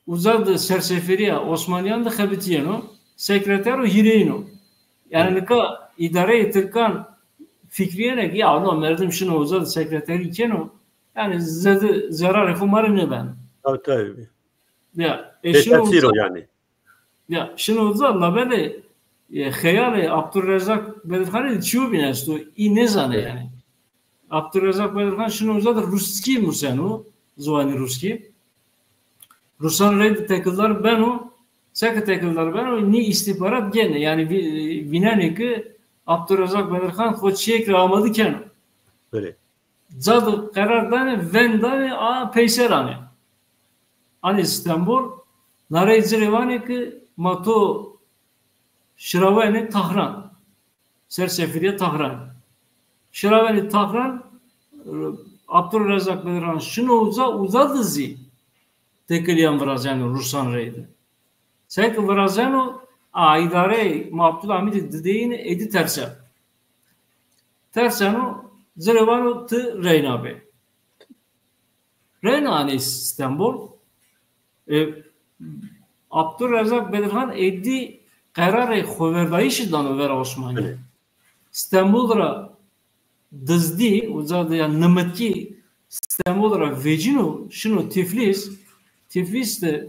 uza de serseferîya Osmanîyan de xebitîyeno, sekreter û hîrêyin o. Yani nika îdareyê tirkan fikrîyêne ke ya no merdim şino uza de sekreterî keno, yani zede zerarê xo ma rê nêbeno. Tabii, tabii. Ya, e, şino uza, yani. Ya, şino uza labelê, e, xeyalê Abdurrezak Bedirxanî de çîyo bîn esto, î nêzanê yani. Abdurrezak Bedirxan şino uza de ruskî museno, ziwanî ruskî. Rusan reyde tekildar beno, seke tekildar beno, nî îstîxbarat gênê. Yani vî-, vînenê ke Abdurrezak Bedirxan xo çîyêk ra amade keno. Belê. Ca de qerar danê, veng danê, a peyser anê. Anê Stenbol, narey ci rê vanê ke ma to şirawenê Tahran. Sersefirîya Tahran. Şirawenê Tahran, e, Abdurrezak Bedirxan şino uza, uza de zî tekilîyan virazeno rusan reyde. Seke virazeno, a îdareyê ma Abdulhamîdî Dideyîne êdî terseno. Terseno, ci rê vano ti reyna bê. Reyna anê Stenbol. E, Abdurrezak Bedirxan êdî qerarê xoverdayîşî dano vera Osmanîyan. Stenbol ra dizdî, uza de ya nimitkî Stenbol ra vecîno, şino Tiflis. Tiflis de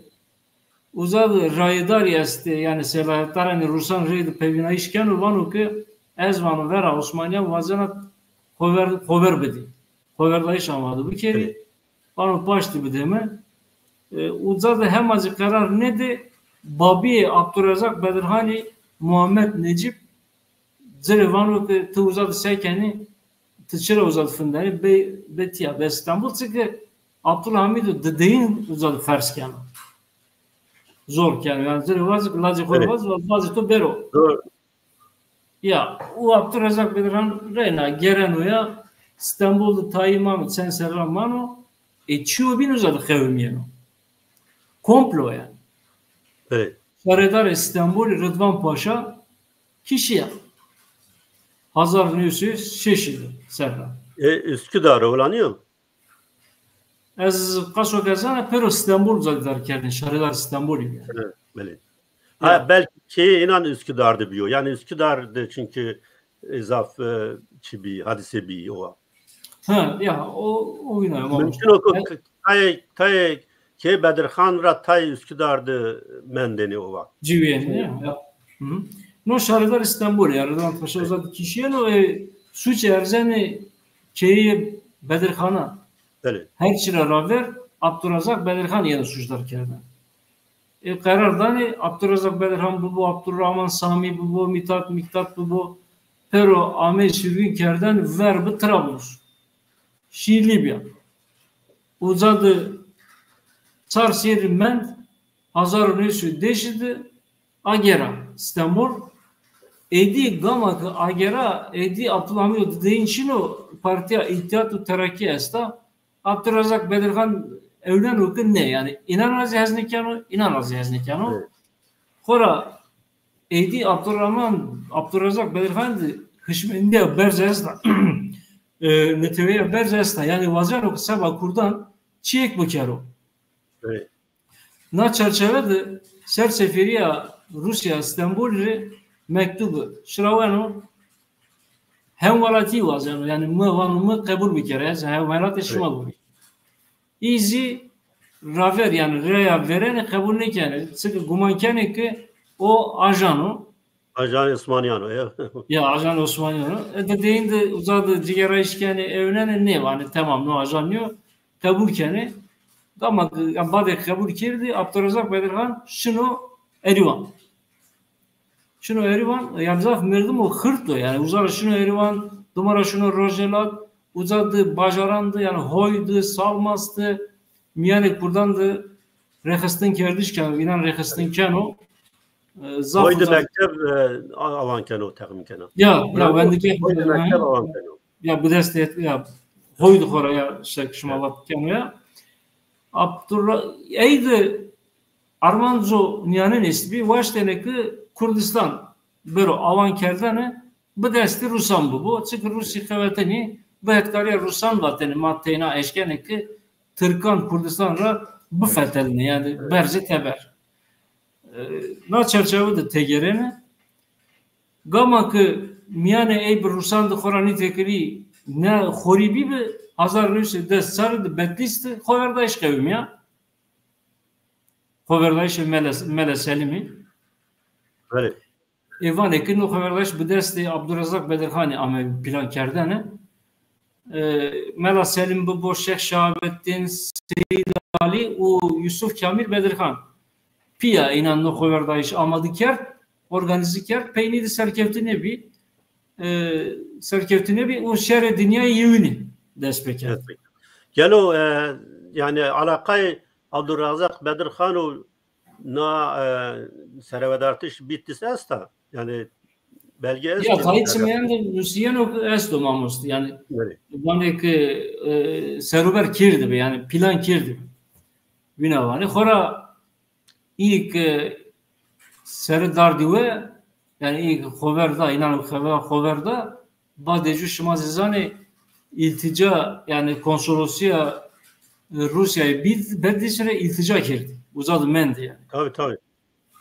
uza de rayedarî estê, yani selahetdaranê rusan reyde pevînayîş keno, vano ke ez vano vera Osmanîyan wazena xover, xover bidî. Xoverdayîş amade bikerî. Vano paştî bidê mi. E, uza de hema zî qerar nêdê, babîyê Abdurrezak Bedirxanî Muhammed Necîb ci rê vano ke ti uza de se kenî, ti çira uza de findenî, bê, bê tîya, bê Stenbol, çike Abdulhamîdo Dideyîn uza de ferz keno. Zor keno. Yani ci rê vaze ke lacê xo ra vaze, vazê to bêro. Ya, û Abdurrezak Bedirxan reyna, gêreno ya, Stenbol de tayî mano, çend serre ra mano, e, çîyo bîn uza de qewimîyeno. Komplo yani. Şaredarê Stenbolî Ridvan Paşa kişîya. Hezar new sey şeşî de serra. E, Üsküdar o, wila nîyo? Ez qaso ke zana, pêro Stenbol uza de dar kerdên, şaredar Stenbolî bî. Evet, belê. Ha, belkî keyê înan Üsküdar de bîyo. Yani Üsküdar de çünkü, e, zaf, e, çi bî, hadîse bî o wa. Ha, ya, o, o wina, mümkün o ke tayê, tayê keyê Bedirxan ra tayê Üsküdar de mendêne o wa. Ciwîyêne, ya. No şaredar Stenbolî ya, Ridvan Paşa uza de kişîyeno, e, suçî erzenê keyê Bedirxana. Belê. Her çi ra raver Abdurrezak Bedirxan yeno suçdar kerdene. E, qerar danê, Abdurrezak Bedirxan bibo, Abdurrahman Samî bibo, Mithat Miktat bibo, pêro amey sürgün kerden ver bi Trablus. Şî Lîbya. Uza de çar serrî mend, hezar û new sey û deşî de agêra Stenbol. Êdî gama ke agêra, êdî Abdulhamîdo Dideyîn şino, Partîya Îtîhat û Terakî esta. Abdurrezak Bedirxan ewneno ki nê, yanî înan ra zî hez nêkeno, înan ra zî hez nêkeno. Evet. Xora ey dî Abdurrahman, Abdurrezak Bedirxan di hişmendîya berz esta, e, neteweyîya berz esta. Yanî wazeno ki seba kurdan çîyêk bikero. Evet. Na çerçeve de serseferîya Rûsya Stenbolî rê mektub şiraweno, hemwelatî wazeno, yanî mi vano mi qebul bikero, ez hemwelatê şima bûme. Î zî raver, yanî reya verêne qebul nêkenê. Çike guman kenê ki o ajan o. Ajan Osmanîyan o, ya. Ya, ajan Osmanîyan o. E, de deyîn de uza de cigêrayîş kenê, ewnenê, nê, vanê temam, no ajan nîyo, qebul kenê. Gama ke, ya, badê qebul kerdî, Abdurrezak Bedirxan şino Erîwan. Şino Erîwan, yanî zaf merdimo xirto, yanî uza ra şino Erîwan, dima ra şino Rojhelat, uza de bajaran de, yanî Hoy de, Salmas de, mîyanê kurdan de rêxistinkerdiş keno, înan rêxistin keno. E, zaf Hoy de uza mekteb, e, a-, awan keno, texmîn kena. Ya, ya, wendîgeh, Hoy de mekteb awan keno. Ya, bi destê, ya, Hoy de xora ya, işte, şima vat keno ya. Abdurra-, ey de armanco nîyanên estbî, waştêne ki Kurdistan bero awan kerdene bi destê Rusan bibo. Çike Rusî qewetenî bi hetkarîya Rusan vatêne, ma teyna eşkenê ki Tirkan Kurdistan ra bifetelnê, yanî berzê teber. E, na çerçeve de têgêrêne. Gama ke mîyanê ey bi Rusan de xo ra nîtekilî ne xorî bîbi, hezar new sey des çar de Betlîs de xoverdayîş qewimîya. Xoverdayîşê Mele, Mele Selîmî. Belê. Ê vanê ke no xoverdayîş bi destê Abdurrezak Bedirxanî ame plan kerdene. E, Mela Selîm bibo, Şêx Şahabettin, Seyîd Alî û Yusuf Kamîl Bedirxan. Pîya înan no xoverdayîş amade kerd, organîze kerd, peynî de serkewtine bî, e, serkewtine bî û Şerê Dinyayê Yewînî dest pê kerd. Dest pê kerd. Gelo, e, yanî alaqayê Abdurrezak Bedirxan û na, e, serewedartiş Bîtlîs esta? Yanî belge esto? Ya, tayê çimîyan de nusîyeno ke esto mamoste. Yanî vanê ke, e, serober kerdîbi, yanî plan kerdîbi. Wîna vanê. Xora î ke sere dardî we, yanî î ke xover da, înan xover, xover da, badê jû şima zî zanê îltîca, yanî konsolosîya, e, Rûsyayê Bît-, Betlîs rê îltîca kerdî. Uza de mendî yanî. Tabî, tabî.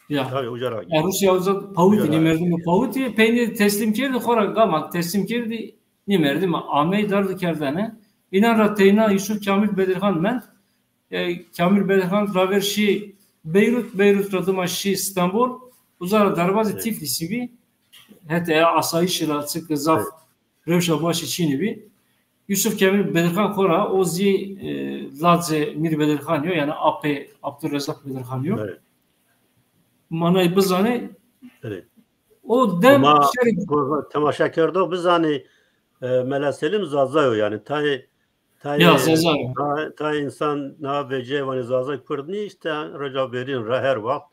Ya. Tabî, uca ra. Ya, Rûsya uza pawitî, nî merdimî pawitî, peynî teslîm kerdî, xora gama teslîm kerdî, nî merdimî amey dardikerdene. Înan ra teyna Yusuf Kamîl Bedirxan mend. E, Kamîl Bedirxan raver şî Beyrut, Beyrut ra dima şî Stenbol, uza ra derbazê Tiflîsî bî. Hetê asayîşî ra çike zaf rewşa başî çînî bî. Yusuf Kamîl Bedirxan xora, o zî, e, lacê Mîr Bedirxanî yo, yanî apê Abdurrezak Bedirxanî yo. Manayê bizanê. O dem şerî temaşekerdox bizanê, e, Mela Selîm Zaza yo, yanî tayê Tayê, ya, Zaza yo. Ta-, tayê însan na vecîyayê vanê Zaza Kurd nî, îşte roca verîn ra her wext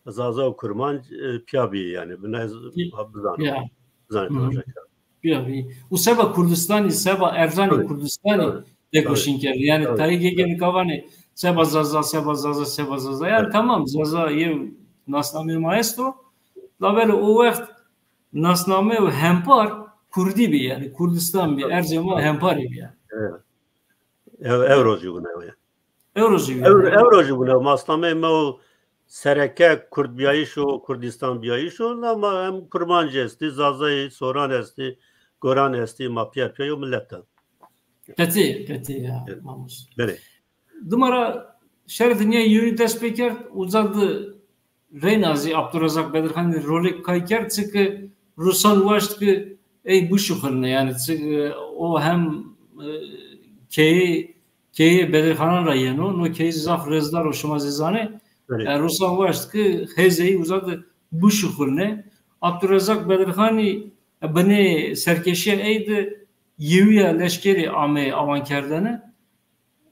Zaza û Kurmanc, e, pîya bîyê yanî. Bina ez bizanê. Ya. Bizanê temaşa kerd. Pîya bîyê. Û seba Kurdistanî, seba erzanê Kurdistanî tekoşîn kerdî. Yanî tayê gêgê nika vanê seba Zaza, seba Zaza, seba Zaza. Yanî tamam, Zaza yew nasnameyê ma esto. Labelê o wext nasnameyo hempar Kurdî bî yanî, Kurdistan bî, erzê ma hemparî bî yanî. Evet. Ew, ewro jî wina yo yanî. Ewro jî wina yo. Ew, ewro jî wina yo. Nasnameyê ma o sereke Kurdbîyayîş o, Kurdistanbîyayîş o, ama hem Kurmanc estî, Zazayî, Soran estî, Goran estî, ma pîyer pîyer yo milet a. Qetî, qetî ya, mamoste. Belê. Dima ra Şerê Dinyayê Yewînî dest pê kerd, uza de reyna zî Abdurrezak Bedirxanî rolêk kay kerd, çike Rusan waşt ke ey bişuxulne, yanî çike o hem, e, keyê, keyê Bedirxanan ra yeno, no key zî zaf rêzdar o, şima zî zanê. Belê. E, Rusan waşt ke hêzê ey uza de bişuxulne. Abdurrezak Bedirxanî, e, binê serkêşîya ey de yewîya leşkerî ameyê awankerdene.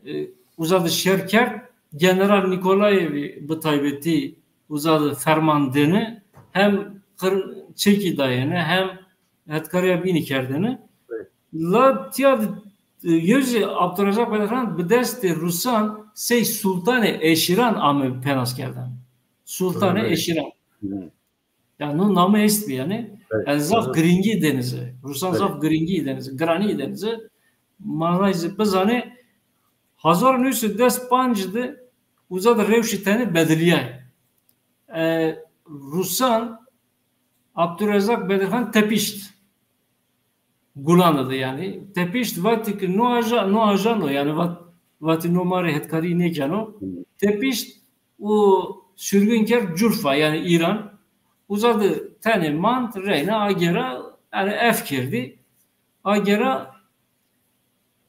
E, uza de şer kerd. General Nîkolayevî bi taybetî uza de ferman dêne, hem qir-, çekî dayêne, hem hetkarîya bînî kerdêne. Evet. La tîya de Yew zî Abdurrezzak Bedirhan bi destê Rusan sey sultanê eşîran ame penaskerdene. Sultanê eşîran. Yanî no name estbî yanî. Yanî zaf giringî denize. Rusan zaf giringî denize, giranî denize. Manayê zî bizanê. Hezar û new sey des pancî de uza de rewşî tenê bedilîyay. E, Rusan Abdurrezzak Bedirhan tepişt. Gulan de yanî. Tepişt vatî ki no aja, no ajan o yanî vat, vatî no ma rê hetkarî nêkeno. Tepişt û sürgün kerd Curfa yanî Îran. Uza de tenê mand reyna agera yanî ef kerdî. Agera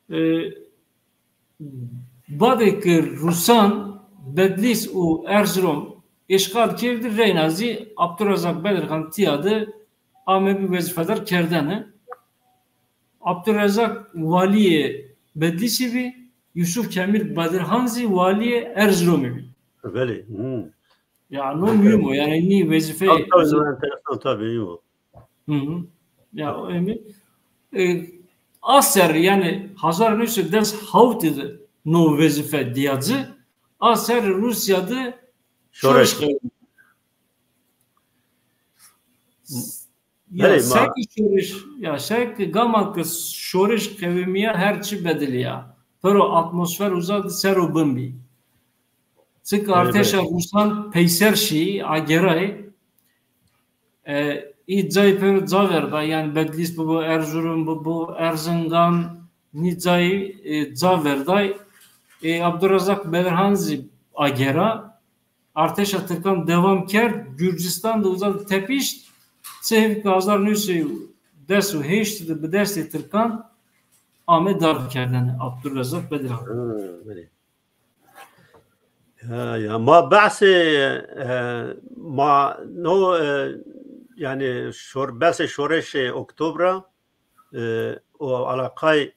e, badê ki Rusan Bedlîs û Erzirom îşxal kerdî reyna zî Abdurrezzak Bedirhan tîya de ame bî wezîfedar kerdene. Abdurrezzak walîyê Bedlîsî bî, Yusuf Kemîl Bedirhan zî walîyê Erziromî bî. Belê. Ya no muhîm o yanî nî wezîfeyê. Tabii, tabii, enteresan tabii, muhîm o. Hı hı. Ya o emî e, a ser yanî hezar new sey des hawtî de no wezîfe dîya ci, a ser Rûsya de şoreş qewimîya. Ya seke şoreş, ya seke gama ke şoreş qewimîya her çi bedilîya. Piro atmosfer uza de ser û bin bî. Çik artêşa Rûsan peyser şî, agerayê. E, î cayî pêro ca verday, yanî Bedlîs bibo, Erzurum bibo, Erzingan, nî cayî e, ca verday. E, Abdurrezzak Bedirhan zî agera. Artêşa tirkan dewam kerd, Gurcistan de uza de tepişt, çi hêvî ke hezar new sey des û heşt de bi destê tirkan ame darb kerdene Abdurrezzak Bedirhan. Ya, ya, ma behsê, e, ma no, e, yanî şor-, behsê şoreşê Oktobra, e, û alaqay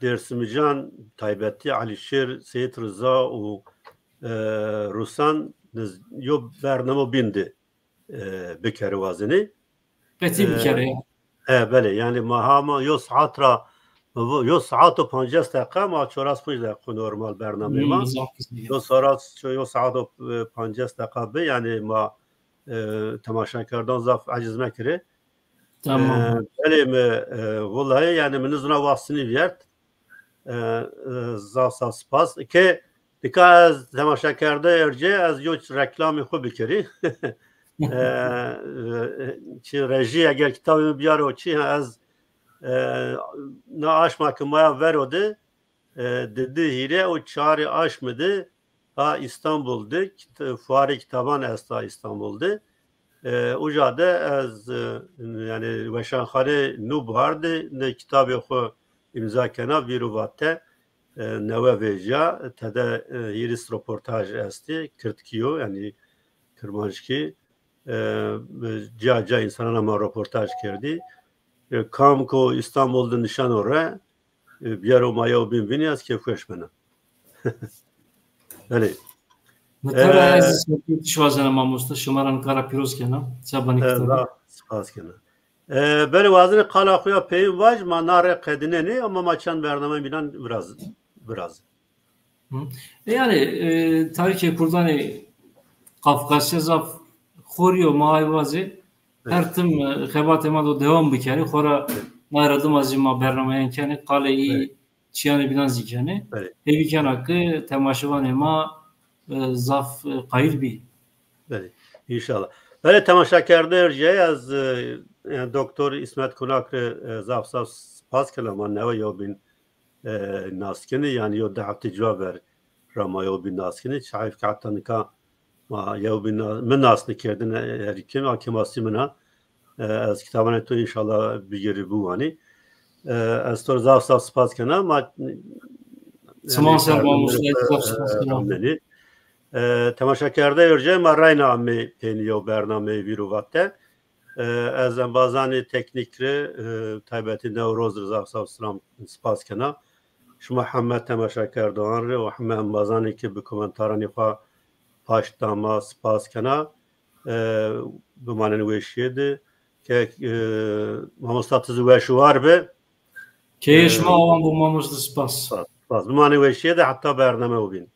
Dêrsimican, taybetî Elîşêr, Seyîd Riza û, e, Rûsan niz-, yo bernamo bîn de e, bikerê wazenê. Qetî bikerê ya. E, belê, yanî ma hama yo saet ra, yo saet û pancas deqa ma, çoras ponc deqa normal bernameyê ma. Yo saet, yo saet û, e, pancas deqa bi, yanî ma, e, temaşekerdan zaf eciz mekerê. Tamam. E, belê mi, e, wulay, yanî mi nizna wextî nîvîyert. E, e, zaf zaf spas. Ke nika ez temaşekerde ercê, ez yo reklamê xwu bikerî. E, e, çi rejî eger kitabê mi biyaro çi, ez, e, na aşma ke maya vero de, e, di di hîrê û çarê aşmi de ha Îstanbul de kit-, fuarê kitaban esta Îstanbul de. E, uca de ez, e, yanî weşanxanê Nûbihar de nê kitabê xwu îmza kena, vîr û vate, e, newe vejîya, tede, e, hîris roportaj estê, kirdkî yo, yanî kirmanckî. E, ciya ciya însanan ma roportaj kerdî. E, kam ko Îstanbul de nişeno re, e, biyero ma yew bîn vînî, ez kêfweş bena. Belê. Mi tera, e, ez sohbetî şi wazena mamosta, şima ra nika ra pîroz kena. Çabanî, e, kitaba. Zaf spas kena. E, belê, wazenê qala xo ya peyîn vaj, ma na re qedînenê, ama ma çend bername bînan viraz, viraz. Hı. E, yanî, e, tarîxê kurdanê Kafkasya zaf xorî yo, ma ay vazê. Her tim, e, xebatê ma do dewam bikerê. Xora nay ra dima zî ma bernameyan kenê. Qalê î çîyanê bînan zî kenê. Belê. Hêvî kena ke temaşevanê ma, e, zaf, e, qayîl bî. Belê. Înşallah. Belê, temaşekerde ercîyayî, ez, e, yanî doktor Îsmet Kunak rê, e, zaf zaf spas kena, ma newe yew bîn, e, nas kenê, yanî yew di heftê cuwa ver ra ma yew bîn nas kenê. Çi heyf ke heta nika ma yew bîn na-, mi nas nêkerdêne, e, her kim, a kêmasî min a. E, ez kitabanê to înşallah bigêrî biwanî. E, ez to rê zaf zaf spas kena. Ma, sima ser mamosta, e, zaf spas kena. E, temaşekerde ercîyayî, ma reyna amê peynî yew bernameyê vîr û vate. E, ez embazanê teknîk rê, e, taybetî Newroz rê zaf zaf silam, spas kena. Şima heme temaşekerdoxan rê û heme embazanê ke bi komentaranê xo paşt da ma spas kena. E, bimanên weşîye de. Ke, e, mamosta, ti zî weş û war be. Keyê şima awan bo mamoste, spas. Spas. Bimanê weşîye de heta bername o bîn.